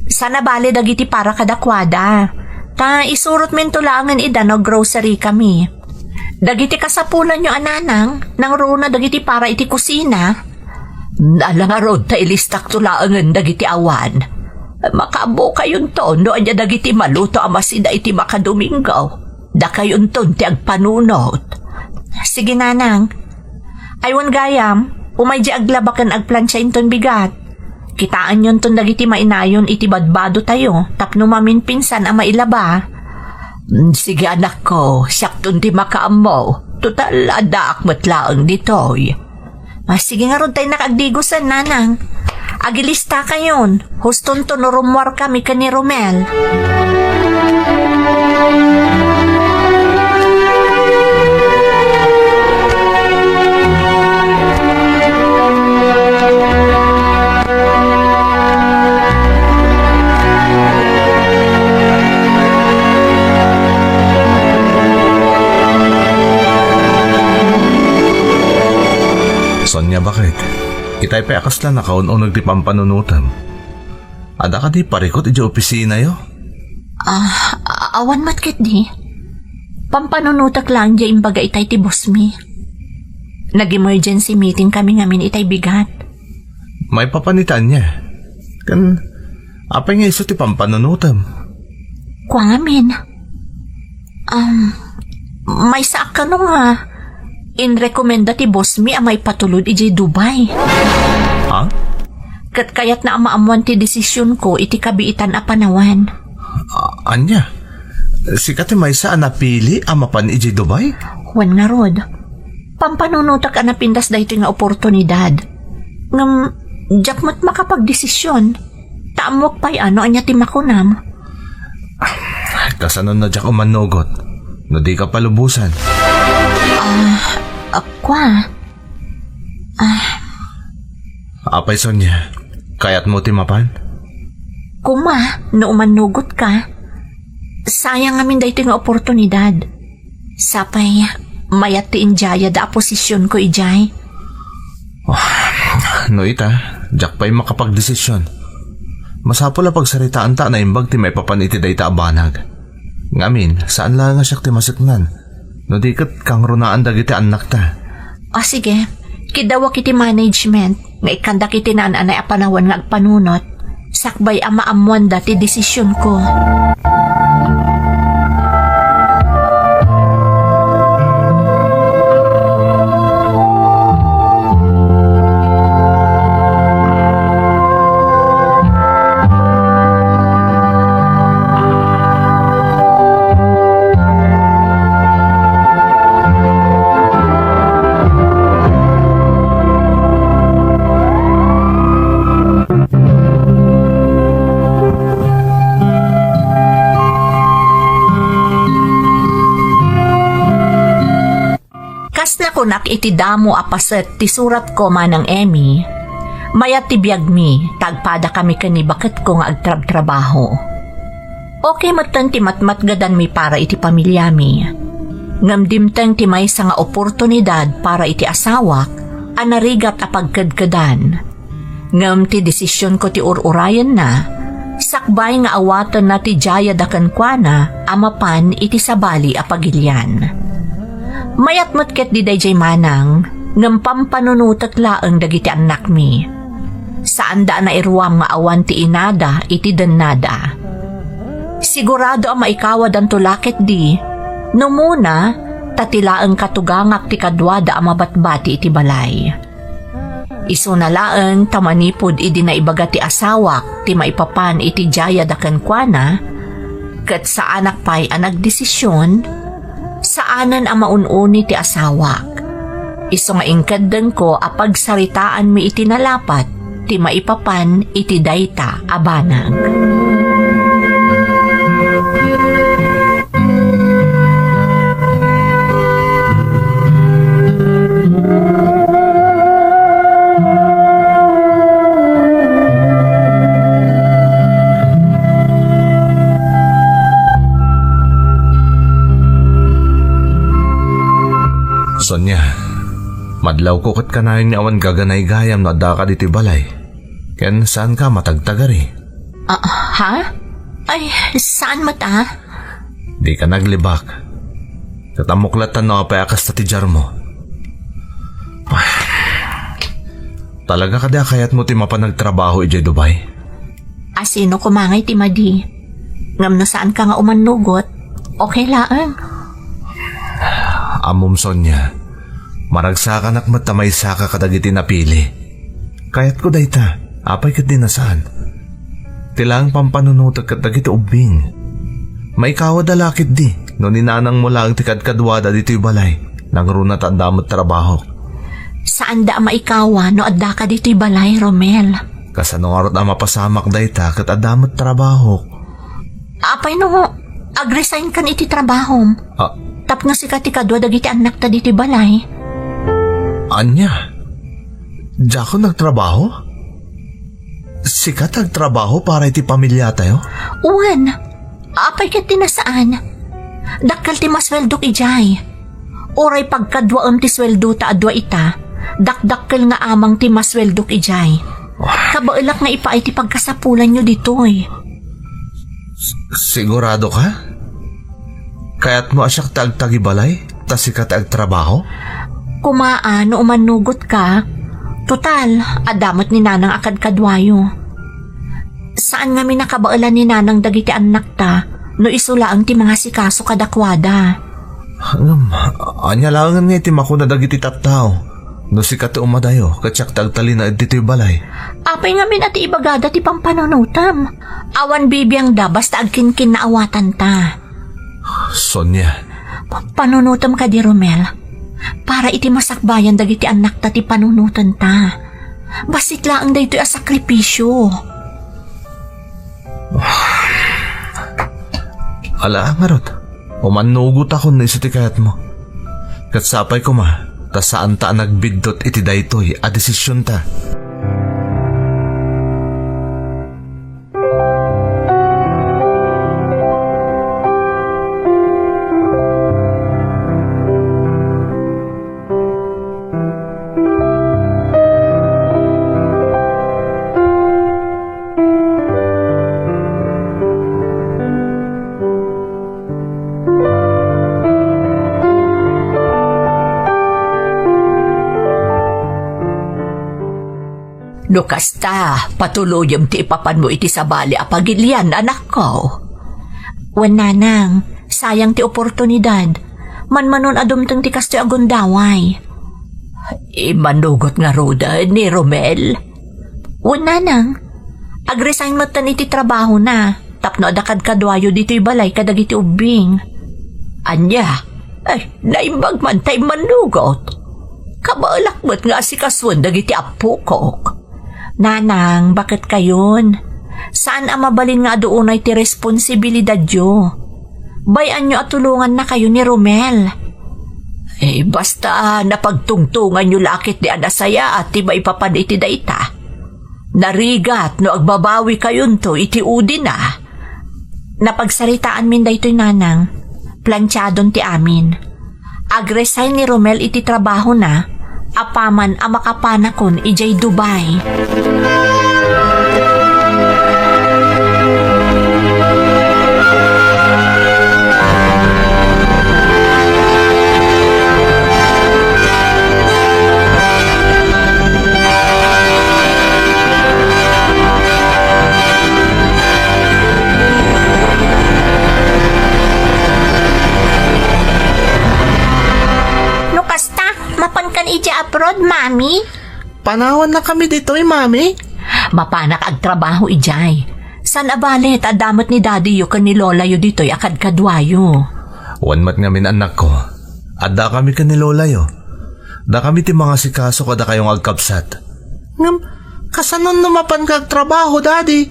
Sana bale dagiti para kadakuada. Ta isurotminto laengen ida no grocery kami. Dagiti kasapulanyo a nanang, nangruna dagiti para iti kusina. Ala ngarud ta ilistakto laengen dagiti awan. Makaammo kayonto no ania dagiti maluto a masida iti makadomingo. Dakayonton ti agpanunot. Sige, nanang. Ay wen gayam, umay di aglaba ken agplancha inton bigat. Kitaanyonton dagiti mainayon iti badbadotayo tapno maminpinsan a mailaba. Mm, sige, anakko, siakton ti makaammo. Total, addaak met laeng ditoy. Ah, sige ngarud, ta innak agdigosen, nanang. Agilista kayon. Hustonto no rummuarkami ken ni Romel. Sonia, bakit? Itay pay a kasla nakaun-uneg ti pampanunotem. Adda kadi parikut idiay opisinayo? Ah, a-, awan met ketdi. Pampanunotek laeng diay imbaga itay ti boss mi. Nag-emergency meeting kami ngamin itay bigat. Maipapan ita ania? Ken apay nga isu ti pampanunotem? Kua ngamin. Um, maysaak kano nga inrekomenda ti boss mi a maipatulod idiay Dubai. Ha? Ket kayatna a maammoan ti desisionko iti kabiitan a panawen. A-, ania? Sika ti maysa a napili a mapan idiay Dubai? Wen ngarud, pampanunotek a napintas daytoy nga oportunidad. Ngem, diak met makapagdesision. Ta ammok pay a no ania ti makunam. Kasano no diak umannugot? No di ka palubosan? Ah, ah, kua. Ah. Apay, Sonia, kayatmo ti mapan? Kuma, no umannugot ka. Sayang ngamin daytoy nga oportunidad. Sapay, mayat ti indiayada a posisionko idiay. Ah, no ita, diak pay makapagdesision. Masapul a pagsaritaanta a naimbag ti maipapan iti dayta a banag. Ngamin, saan laeng a siak ti maseknan. No di ket kangrunaan dagiti annakta. O sige, kiddawak iti management nga ikkandak iti naan-anay a panawen nga agpanunot, sakbay a maammoanda ti desisionko. Kas nakunak iti damo a paset ti suratko, Manang Emmy, mayat ti biagmi ta agpadakami ken ni baketko nga agtrabtrabaho. Okay metten ti matmatgedanmi para iti pamiliami. Ngem dimteng ti maysa nga oportunidad para iti asawak a narigat a pagkedkedan. Ngem ti desisionko ti ur-urayenna, sakbay nga awatenna ti diayada kenkuana a mapan iti sabali a pagilian. Mayat met ketdi daydiay, Manang, ngem pampanunotek laeng dagiti annakmi. Saanda a nairuam nga awan ti inada iti dennada. Sigurado a maikawadanto la ketdi, no umuna, ta ti laeng katugangak ti kaduada a mabatbati iti balay. Isuna laeng ta manipud idi naibaga ti asawak ti maipapan iti diayada kenkuana, ket saanak pay a nagdesision, saanen a maun-uni ti asawak. Isu nga inkeddengko a pagsaritaanmi iti nalapat ti maipapan iti dayta a banag. Sonia, madlawko ket kanayon nga awan gaganaygayam no addaka ditoy balay. Ken saanka matagtagari. Ah, ha? Ay, saan met a? Dika naglibak. Ket ammok latta no apay a kasta ti diarmo. Talaga kadi a kayatmo ti mapan agtrabaho idiay Dubai? Asino koma ngay ti madi? Ngem no saanka nga umannugot, okay laeng. Ammom, Sonia, maragsakanak met ta maysaka kadagiti napili. Kayatko dayta, apay ket di nasaan. Ti laeng pampanunotek ket dagiti ubbing. Maikawada la ketdi no ni nanangmo laeng ti kadkaduada ditoy balay, nangruna ta adda met trabahok. Saanda a maikawa no addaka ditoy balay, Romel. Kasano ngarud a mapasamak dayta ket adda met trabahok? Apay no agresign kan iti trabahom? Ah. Tapno sika ti kadua dagiti annakta ditoy balay. Ania? Diakon nagtrabaho? Sika ti agtrabaho para iti pamiliatayo? Wen, apay ket ti nasaan? Dakkel ti masueldok idiay. Uray pagkaduaem ti sueldota a dua ita, dakdakkel nga amang ti masueldok idiay. Kabaelak nga ipaay ti pagkasapulanyo ditoy. Sigurado ka? Kayatmo a siak ti agtagibalay, ta sika ti agtrabaho? Kumaa no umannugot ka. Total, adda met ni Nanang a kadkaduayo. Saan ngamin a kabaelan ni Nanang dagiti annakta no isu laeng ti mangasikaso kadakuada. Ngem, ania laengen nga iti makuna dagiti tattao? No sika ti umadayo, ket siak ti agtalinaed ditoy balay. Apay ngamin a ti ibagada ti pampanunotem? Awan bibiangda basta agkinkinnaawatanta. Sonia. Panunotem kadi, Romel. Para iti masakbayan dagiti annakta ti panunotenta. Bassit laeng daytoy a sakripisio. Ala, ngarud, umannugotakon no isu ti kayatmo. Ket sapay koma, ta saanta a nagbiddut iti daytoy a desisionta. No kasta, patuloyem ti ipapanmo iti sabali a pagilian, anakko. Wen, nanang, sayang ti oportunidad. Manmanon a dumteng ti kastoy a gundaway. Immanugot ngaruden ni Romel? Wen, nanang, agresign metten iti trabahona tapno adda kadkaduayo ditoy balay kadagiti ubbing. Ania? Ay, naimbag man ta immanugot. Kabaelak met nga asikasuen dagiti appokok. Nanang, baket kayon. Saan a mabalin nga adu unay ti responsibilidadyo. Bay-anyo a tulongannakayo ni Romel. Eh, basta napagtungtonganyo la ket di a nasayaat ti maipapan iti dayta. Narigat no agbabawikayonto iti udina. Napagsaritaanmin daytoy, nanang. Plantiadon ti amin. Agresign ni Romel iti trabahona apaman a makapanakon idiay Dubai. No kasta, mapankan idiay abroad, Mami? Panawannakami ditoy, Mami. Mapanak agtrabaho idiay. Saan a bale ta adda met ni Daddyyo ken ni Lolayo ditoy a kadkaduayo. Wen met ngamin, annakko. Addakami ken ni Lolayo. Dakami ti mangasikaso kadakayo nga agkabsat. Ngem, kasano no mapanka agtrabaho, Daddy?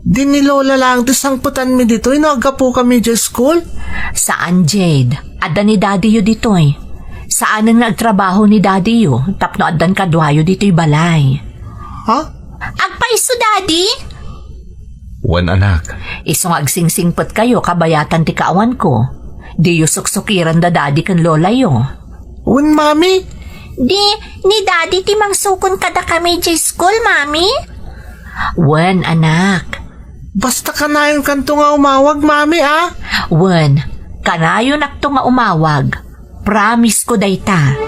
Di ni Lola laeng ti sangpetanmi ditoy no aggapukami idiay school? Saan, Jade. Adda ni Daddyyo ditoy. Saanen nga agtrabaho ni Daddyyo tapno addan kaduayo ditoy balay. Ha? Agpaiso, Daddy? Wen, anak. Isu nga agsingsingpetkayo kabayatan ti kaawanko. Diyo suksukiran da Daddy ken Lolayo. Wen, Mami. Di, ni Daddy ti mangsukon kadakami idiay school, Mami? Wen, anak. Basta kanayonkanto nga umawag, Mami, a? Wen, kanayonakto nga umawag. Promise ko dayta.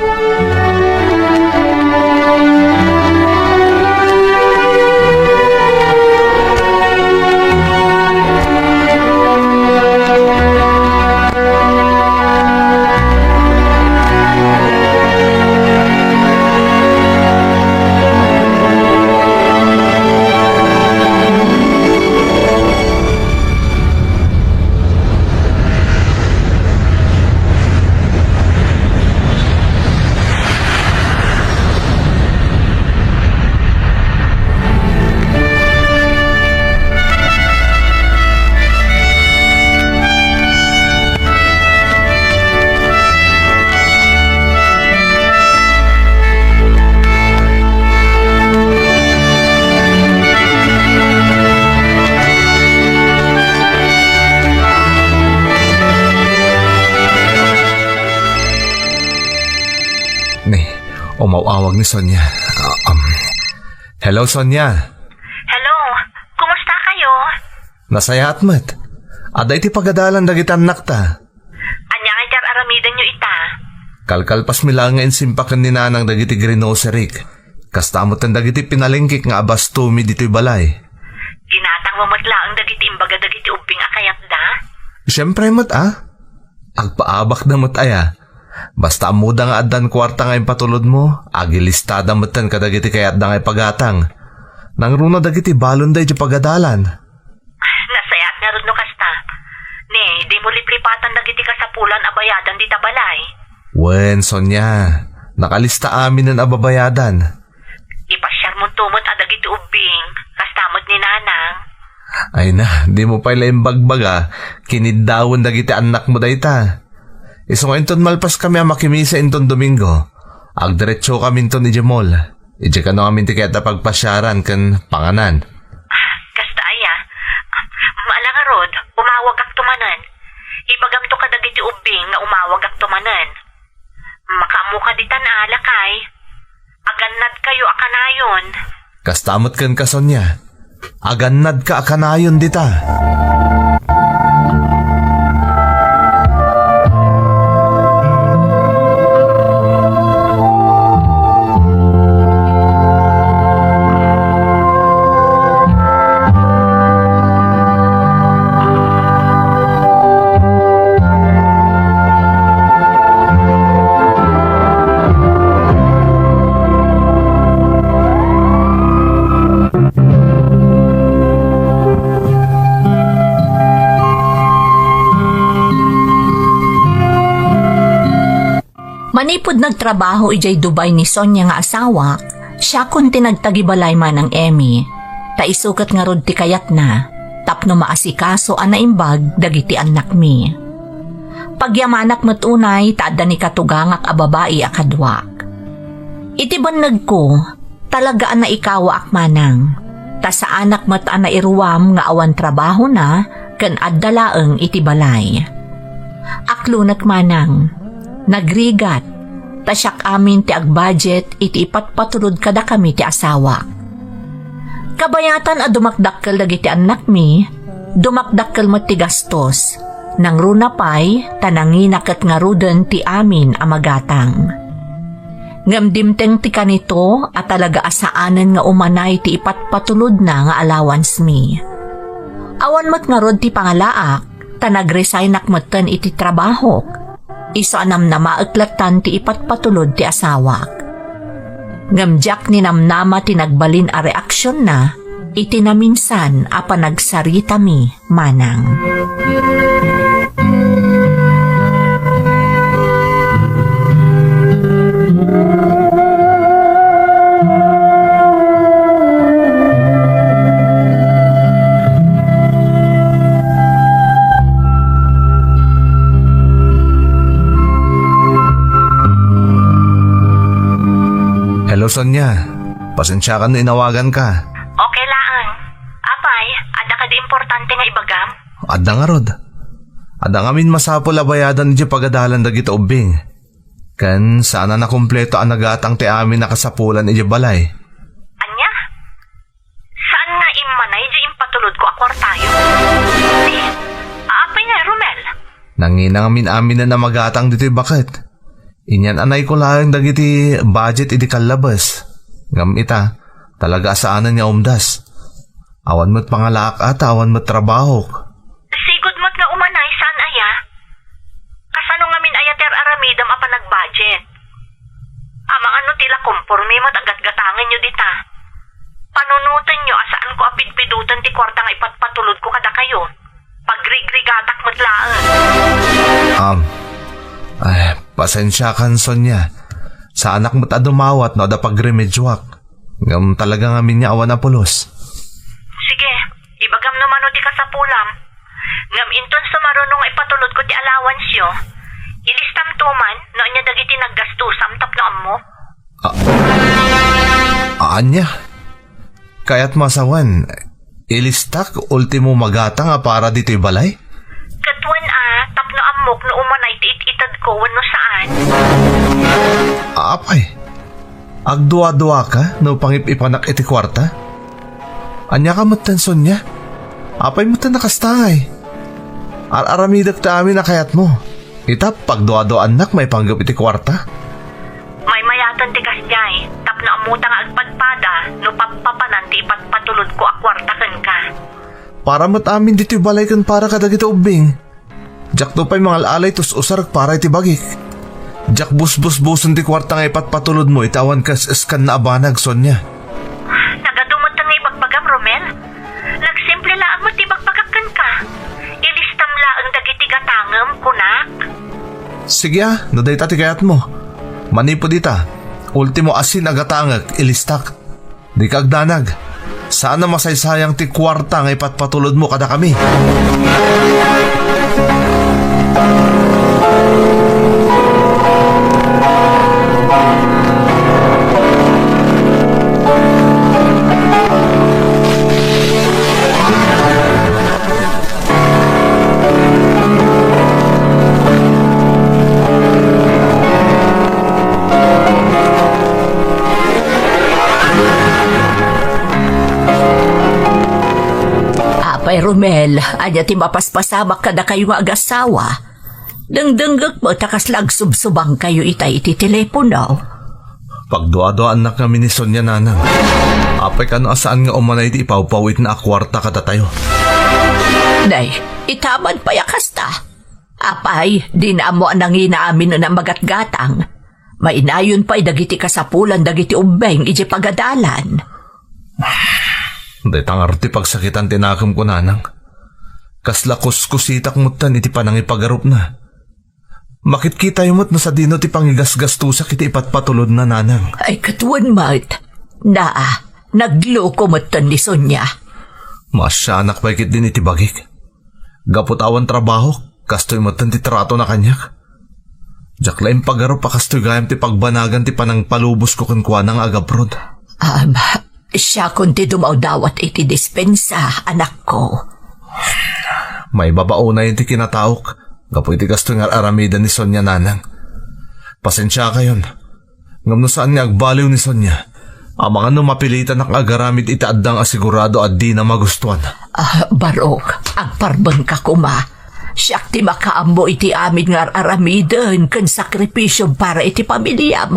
Ni, umaw-awag ni Sonia. Ah, um. Hello, Sonia. Hello, kumusta kayo? Nasayaat met. Adda iti pagadalan dagiti annakta. Ania nga iti ar-aramidenyo ita? Kalkalpasmi laeng nga insimpaken ni Nanang dagiti grinoserik. Kasta met ken dagiti pinalengkek nga abastomi ditoy balay. Ginatangmo met laeng dagiti imbaga dagiti ubbing a kayatda? Siempre met, a. Agpaabakda met aya. Basta ammoda nga addan kuarta nga impatulodmo, agilistada metten kadagiti kayatda nga ipagatang. Nangruna dagiti balonda idiay pagadalan. Nasayaat ngarud no kasta. Ni, dimo liplipatan dagiti kasapulan a bayadan dita balay. Wen, Sonia, nakalista aminen a babayadan. Ipasiarmonto met a dagiti ubbing, kasta met ni Nanang. Ay na, dimo pay la imbagbaga, kiniddawen dagiti annakmo dayta. Isu nga inton malpaskami a makimisa inton Domingo, agdiretsokaminton idiay mall. Idiay kano ngamin ti kayat a pagpasiaran ken panganan. Kasta aya, ala ngarud, umawagakto manen. Ibagamto kadagiti ubbing nga umawagakto manen. Makaammoka ditan a, lakay. Agannadkayo a kanayon. Kasta met kenka, Sonia. Agannadka a kanayon dita. Manipud nagtrabaho idiay Dubai ni Sonia nga asawak, siakon ti nagtagibalay, Manang Emmy. Ta isu ket ngarud ti kayatna tapno maasikaso a naimbag dagiti annakmi. Pagyamanak met unay ta adda ni katugangak a babai a kaduak. Iti bannegko, talaga a naikawaak, Manang, ta saanak met a nairuam nga awan trabahona ken adda laeng iti balay. Aklonek, Manang, nagrigat, ta siak amin ti agbudget iti ipatpatulod kadakami ti asawak. Kabayatan a dumakdakkel dagiti annakmi, dumakdakkel met ti gastos. Nangruna pay ta nangina ket ngaruden ti amin a magatang. Ngem dimteng ti kanito a talaga a saanen nga umanay ti ipatpatulodna nga allowance mi. Awan met ngarud ti pangalaak, ta nagresignak metten iti trabahok. Isu a namnamaek lattan ti ipatpatulod ti asawak. Ngem diak ninamnama ti nagbalin a reaksionna iti naminsan a panagsaritami, Manang. Hello, Sonia. Pasensiakan no inawaganka. Okay laeng. Apay, adda kadi importante nga ibagam? Adda ngarud. Adda ngamin masapul a bayadan idiay pagadalan dagiti ubbing. Ken saan a nakumpleto a nagatang ti amin a kasapulan idiay balay. Ania? Saan nga immanay diay impatulodko a kuartayo? Ni, apay nga, Romel? Nangina ngamin aminen a magatang ditoy baket. Inyan-anayko laeng dagiti budget idi kallabes. Ngem ita, talaga a saanen nga umdas. Awan met pangalaak a ta awan met trabahok. Sigud met nga umanay, saan aya? Kasano ngamin aya ti ar-aramidem a panag-budget? Amangan no ti la komporme met a gatgatangenyo dita. Panunotenyo a saanko a pidpidoten ti kuarta nga ipatpatulodko kadakayo. Pagrigrigatak met laeng. Am, ay, pasensiakan, Sonia. Saanak met a dumawat no adda pagremedioak. Ngem talaga ngamin nga awan a pulos. Sige, ibagam no mano ti kasapulam. Ngem inton sumaruno nga ipatulodko ti allowanceyo, ilistamto man no ania dagiti naggastusam tapno ammo. A-, ania? Kayatmo a sawen, ilistak ultimo magatang a para ditoy balay? Ket wen a, tapno ammok no umanay ti it-itedko wenno saan. Apay, agdua-duaka no pangip-ipanak iti kuarta? Ania ka metten, Sonia? Apay metten a kasta ngay? Ar-aramidek ti amin a kayatmo. Ita, pagduaduaannak maipanggep iti kuarta. Maymayaten ti kasdiay, tapno ammota nga agpadpada no pappapanan ti ipatpatulodko a kuarta kenka. Para met amin ditoy balay ken para kadagiti ubbing. Diakto pay mangal-alay tus usarek para iti bagik. Diak busbusbusen ti kuarta nga ipatpatulodmo iti awan kas-eskanna a banag, Sonia. Nagadu met nga ibagbagam, Romel. Nagsimple laeng met ti ibagbagak kenka. Ilistam laeng dagiti gatangem, kunak. Sige a, no dayta ti kayatmo. Manipud ita, ultimo asin a gatangek, ilistak. Dika agdanag. Saan a masaysayang ti kuarta nga ipatpatulodmo kadakami. Apay Romel, ania ti mapaspasamak kadakayo nga agasawa? Dengdengngek met a kasla agsubsubangkayo itay iti telepono. Pagduaduaannak ngamin ni Sonia, nanang. Apay kano a saan nga umanay ti ipawpawitna a kuarta kadatayo? Nay, itaman pay a kasta. Apay, dina ammo a nangina amin a magatgatang. Mainayon pay dagiti kasapulan dagiti ubbeng idiay pagadalan. Dayta ngarud ti pagsakitan ti nakemko, nanang. Kasla kuskusitak metten iti panangipagarupna. Makitkitayo met no sadino ti pangigasgastosak iti ipatpatulodna, nanang. Ay, ket wen met. Naa, nagloko metten ni Sonia. Maasianak pay ketdin iti bagik. Gapu ta awan trabahok, kastoy metten ti tratona kaniak. Diak la impagarup a kastoy gayam ti pagbanagan ti panangpalubosko kenkuana nga agabrod. Am, siakon ti dumawdawat iti dispensa, anakko. Maibabaonayen ti kinataok gapu iti kastoy nga ar-aramiden ni Sonia, nanang. Pasensiakayon. Ngem no saan nga agbaliw ni Sonia, amangan no mapilitanak nga agaramid iti addang a sigurado a dina magustuan. Ah, Barok, agparbengka koma. Siak ti makaammo iti amin nga ar-aramiden ken sakripisio para iti pamiliam.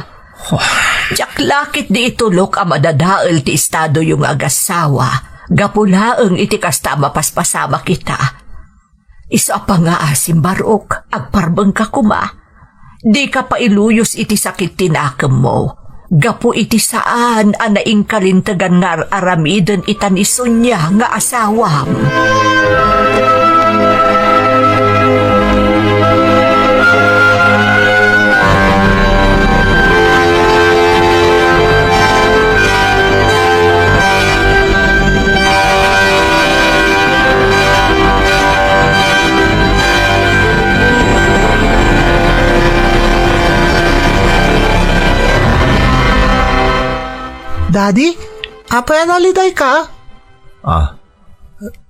Diak la ketdi itulok a madadael ti estadoyo nga agasawa, gapu laeng iti kasta a mapaspasamak ita. Isu a pangngaasim, Barok, agparbengka koma. Dika pailuyos iti sakit ti nakemmo, gapu iti saan a naingkalintegan nga ar-aramiden ita ni Sonia nga asawam. Daddy, apay a nalidayka? Ah,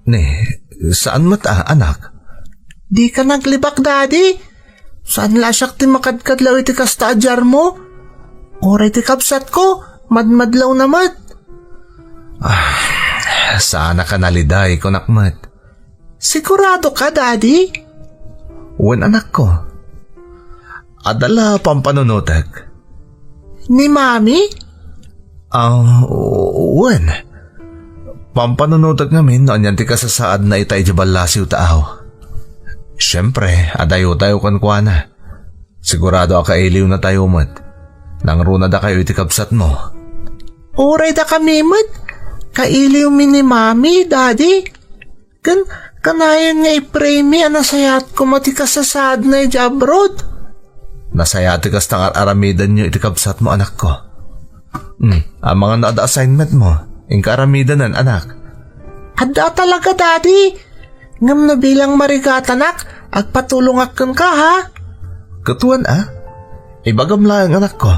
ne, saan met a, anak? Dika naglibak, Daddy. Saan la siak ti makadkadlaw iti kasta a diarmo? Uray ti kabsatko, madmadlawna met. Ah, saanak a naliday, kunak met. Siguradoka, Daddy? Wen, anakko. Adda la pampanunotek? Ni Mami? Ah, wen. Pampanunotek ngamin no anian ti kasasaadna ita idiay ballasiw ta aw. Siempre, adayotayo kenkuana. Sigurado a kailiwnatayo met. Nangrunadakayo iti kabsatmo. Uray dakami met, kailiwmi ni Mami, Daddy. Ken kanayon nga i-pray-mi a nasayaat koma ti kasasaadna idiay abroad. Nasayaat ti kasta nga ar-aramidenyo iti kabsatmo, anakko. Hmm, amangan no adda assignmentmo. Inka aramidanen, anak. Adda talaga, Daddy. Ngem no bilang marigatanak, agpatulongak kenka, ha? Ket wen a? Ibagam laeng, anakko.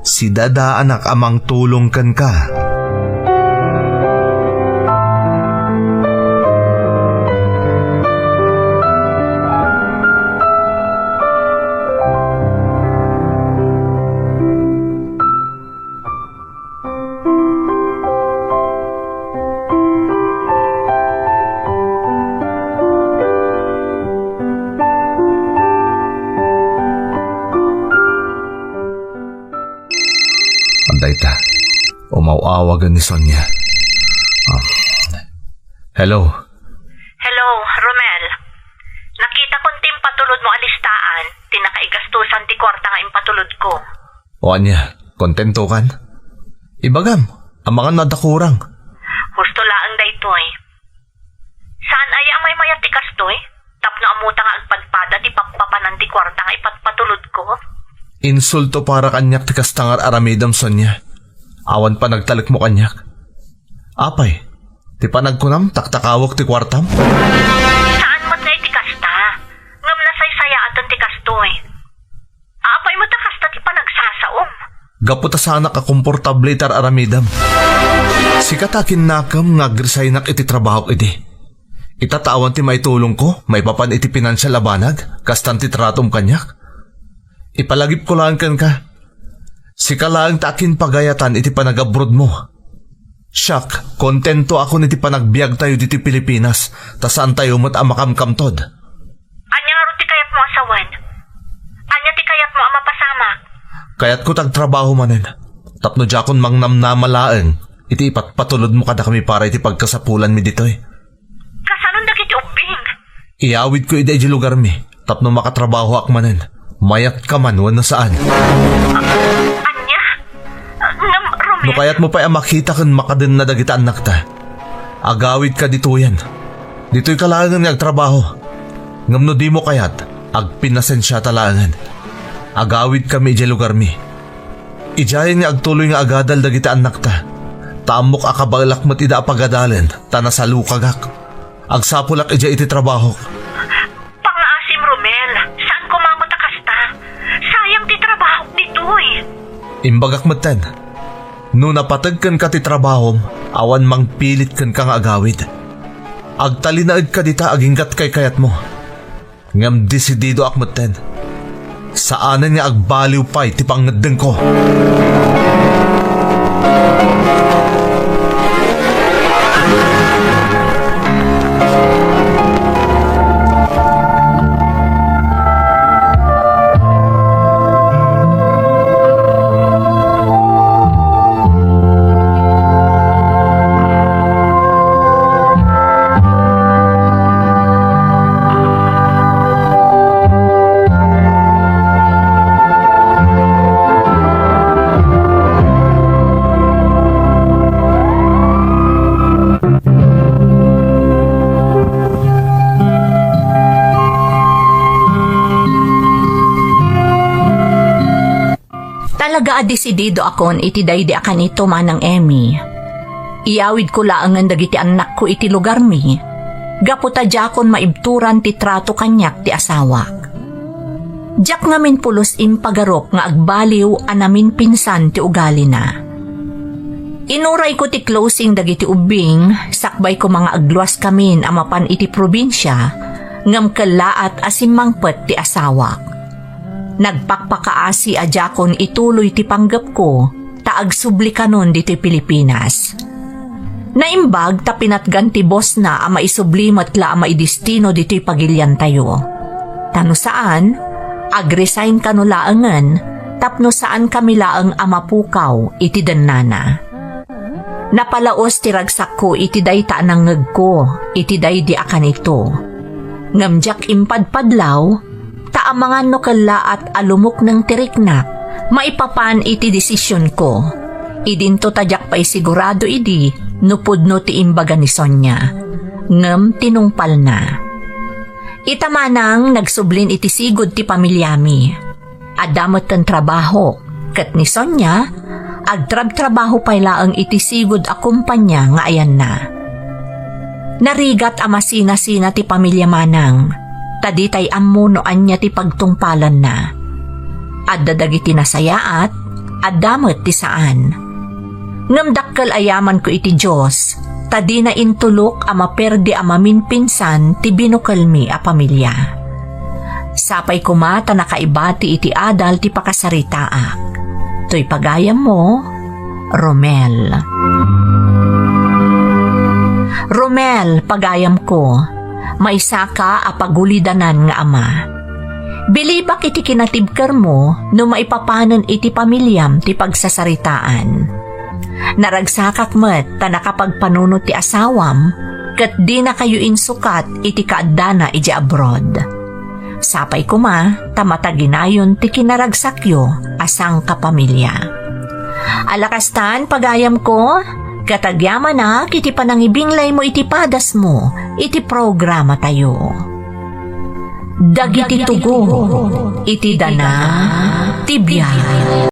Sidadaanak a mangtulong kenka. Adda ita. Umaw-awagen ni Sonia. Ah. Hello. Hello, Romel. Nakitakon ti impatulodmo a listaan ti nakaigastosan ti kuarta nga impatulodko. O ania, kontentokan? Ibagam, amangan no adda kurang. Husto laeng daytoy. Saan aya a maymayat ti kastoy? Tapno ammota nga agpadpada ti pappapanan ti kuarta nga ipatpatulodko? Insulto para kaniak ti kasta nga ar-aramidem, Sonia. Awan panagtalekmo kaniak. Apay, ti panagkunam, taktakawek ti kuartam? Saan met nga iti kasta, ngem nasaysayaaten ti kastoy. Apay met a kasta ti panagsasaom? Gapu ta saanak a komportable iti ar-aramidem. Sika ta kinnakem nga agresignak iti trabahok idi. Ita ta awan ti maitulongko maipapan iti pinansial a banag, kastan ti tratom kaniak. Ipalagipko laeng kenka. Sika laeng ta akinpagayatan iti panagabrodmo. Siak, kontento akon iti panagbiagtayo ditoy Pilipinas, ta saantayo met a makamkamtod. Ania ngarud ti kayatmo a sawen? Ania ti kayatmo a mapasamak? Kayatko ti agtrabaho manen, tapno diakon mangnamnama laeng iti ipatpatulodmo kadakami para iti pagkasapulanmi ditoy. Kasanon dagiti ubbing? Iyawidko ida idiay lugarmi tapno makatrabahoak manen. Mayatkaman wenno saan. Ania? Ngem, Romel. No kayatmo pay a makita ken makadenna dagiti annakta, agawidka ditoyen. Ditoyka laengen nga agtrabaho. Ngem no dimo kayat, agpinasensiata laengen. Agawidkami idiay lugarmi. Idiayen nga agtuloy nga agadal dagiti annakta. Ta ammok a kabaelak met ida a pagadalen, ta nasalukagak. Agsapulak idiay iti trabahok. Pangngaasim, Romel. Saan koma met a kasta. Sayang ti trabahok ditoy. Imbagak metten, no napateg kenka ti trabahom, awan mangpilit kenka nga agawid. Agtalinaedka dita aginggat kaykayatmo. Ngem desididoak metten. Saanen nga agbaliw pay ti pangngeddengko. Talaga a desididoakon iti daydi a kanito, Manang Emmy. Iyawidko laengen dagiti annakko iti lugarmi, gapu ta diakon maibturan ti trato kaniak ti asawak. Diak ngamin pulos impagarup nga agbaliw a naminpinsan ti ugalina. Inurayko ti closing dagiti ubbing, sakbay koma nga agluaskamin a mapan iti probinsia, ngem kellaat a simmangpet ti asawak. Nagpakpakaasi a diakon ituloy ti panggepko, ta agsubli kanon ditoy Pilipinas. Naimbag ta pinatgan ti bosna a maisubli met la a maidestino ditoy pagiliantayo. Ta no saan, agresign kano laengen tapno saan kami laeng a mapukaw iti dennana. Napalaos ti ragsakko iti dayta a nangngegko iti daydi a kanito. Ngem diak impadpadlaw, ta amangan no kellaat a lumukneng ti riknak maipapan iti desisionko. Idinto ta diak pay sigurado idi no pudno ti imbaga ni Sonia. Ngem tinungpalna. Ita manang nagsublin iti sigud ti pamiliami. Adda metten trabaho, ket ni Sonia, agtrabtrabaho pay laeng iti sigud a kumpania nga ayanna. Narigat a masinasina ti pamilia manang, ta ditay ammo no ania ti pagtungpalanna. Adda dagiti nasayaat, adda met ti saan. Ngem dakkel a yamanko iti Dios, ta dina intulok a maperdi a maminpinsan ti binukelmi a pamilya. Sapay koma ta nakaibati iti adal ti pakasaritaak. Toy pagayammo, Romel. Romel, pagayamko, maysaka a pagulidanan nga ama. Bilibak iti kinatibkermo no maipapanen iti pamiliam ti pagsasaritaan. Naragsakak met ta nakapagpanunot ti asawam ket dinakayo insukat iti kaaddana idiay abroad. Sapay koma ta mataginayon ti kinaragsakyo a sangkapamilya. Ala kastan, pagayamko, ket agyamanak iti panangibinglaymo iti padasmo iti programatayo. Dagiti tugo iti dana ti biag.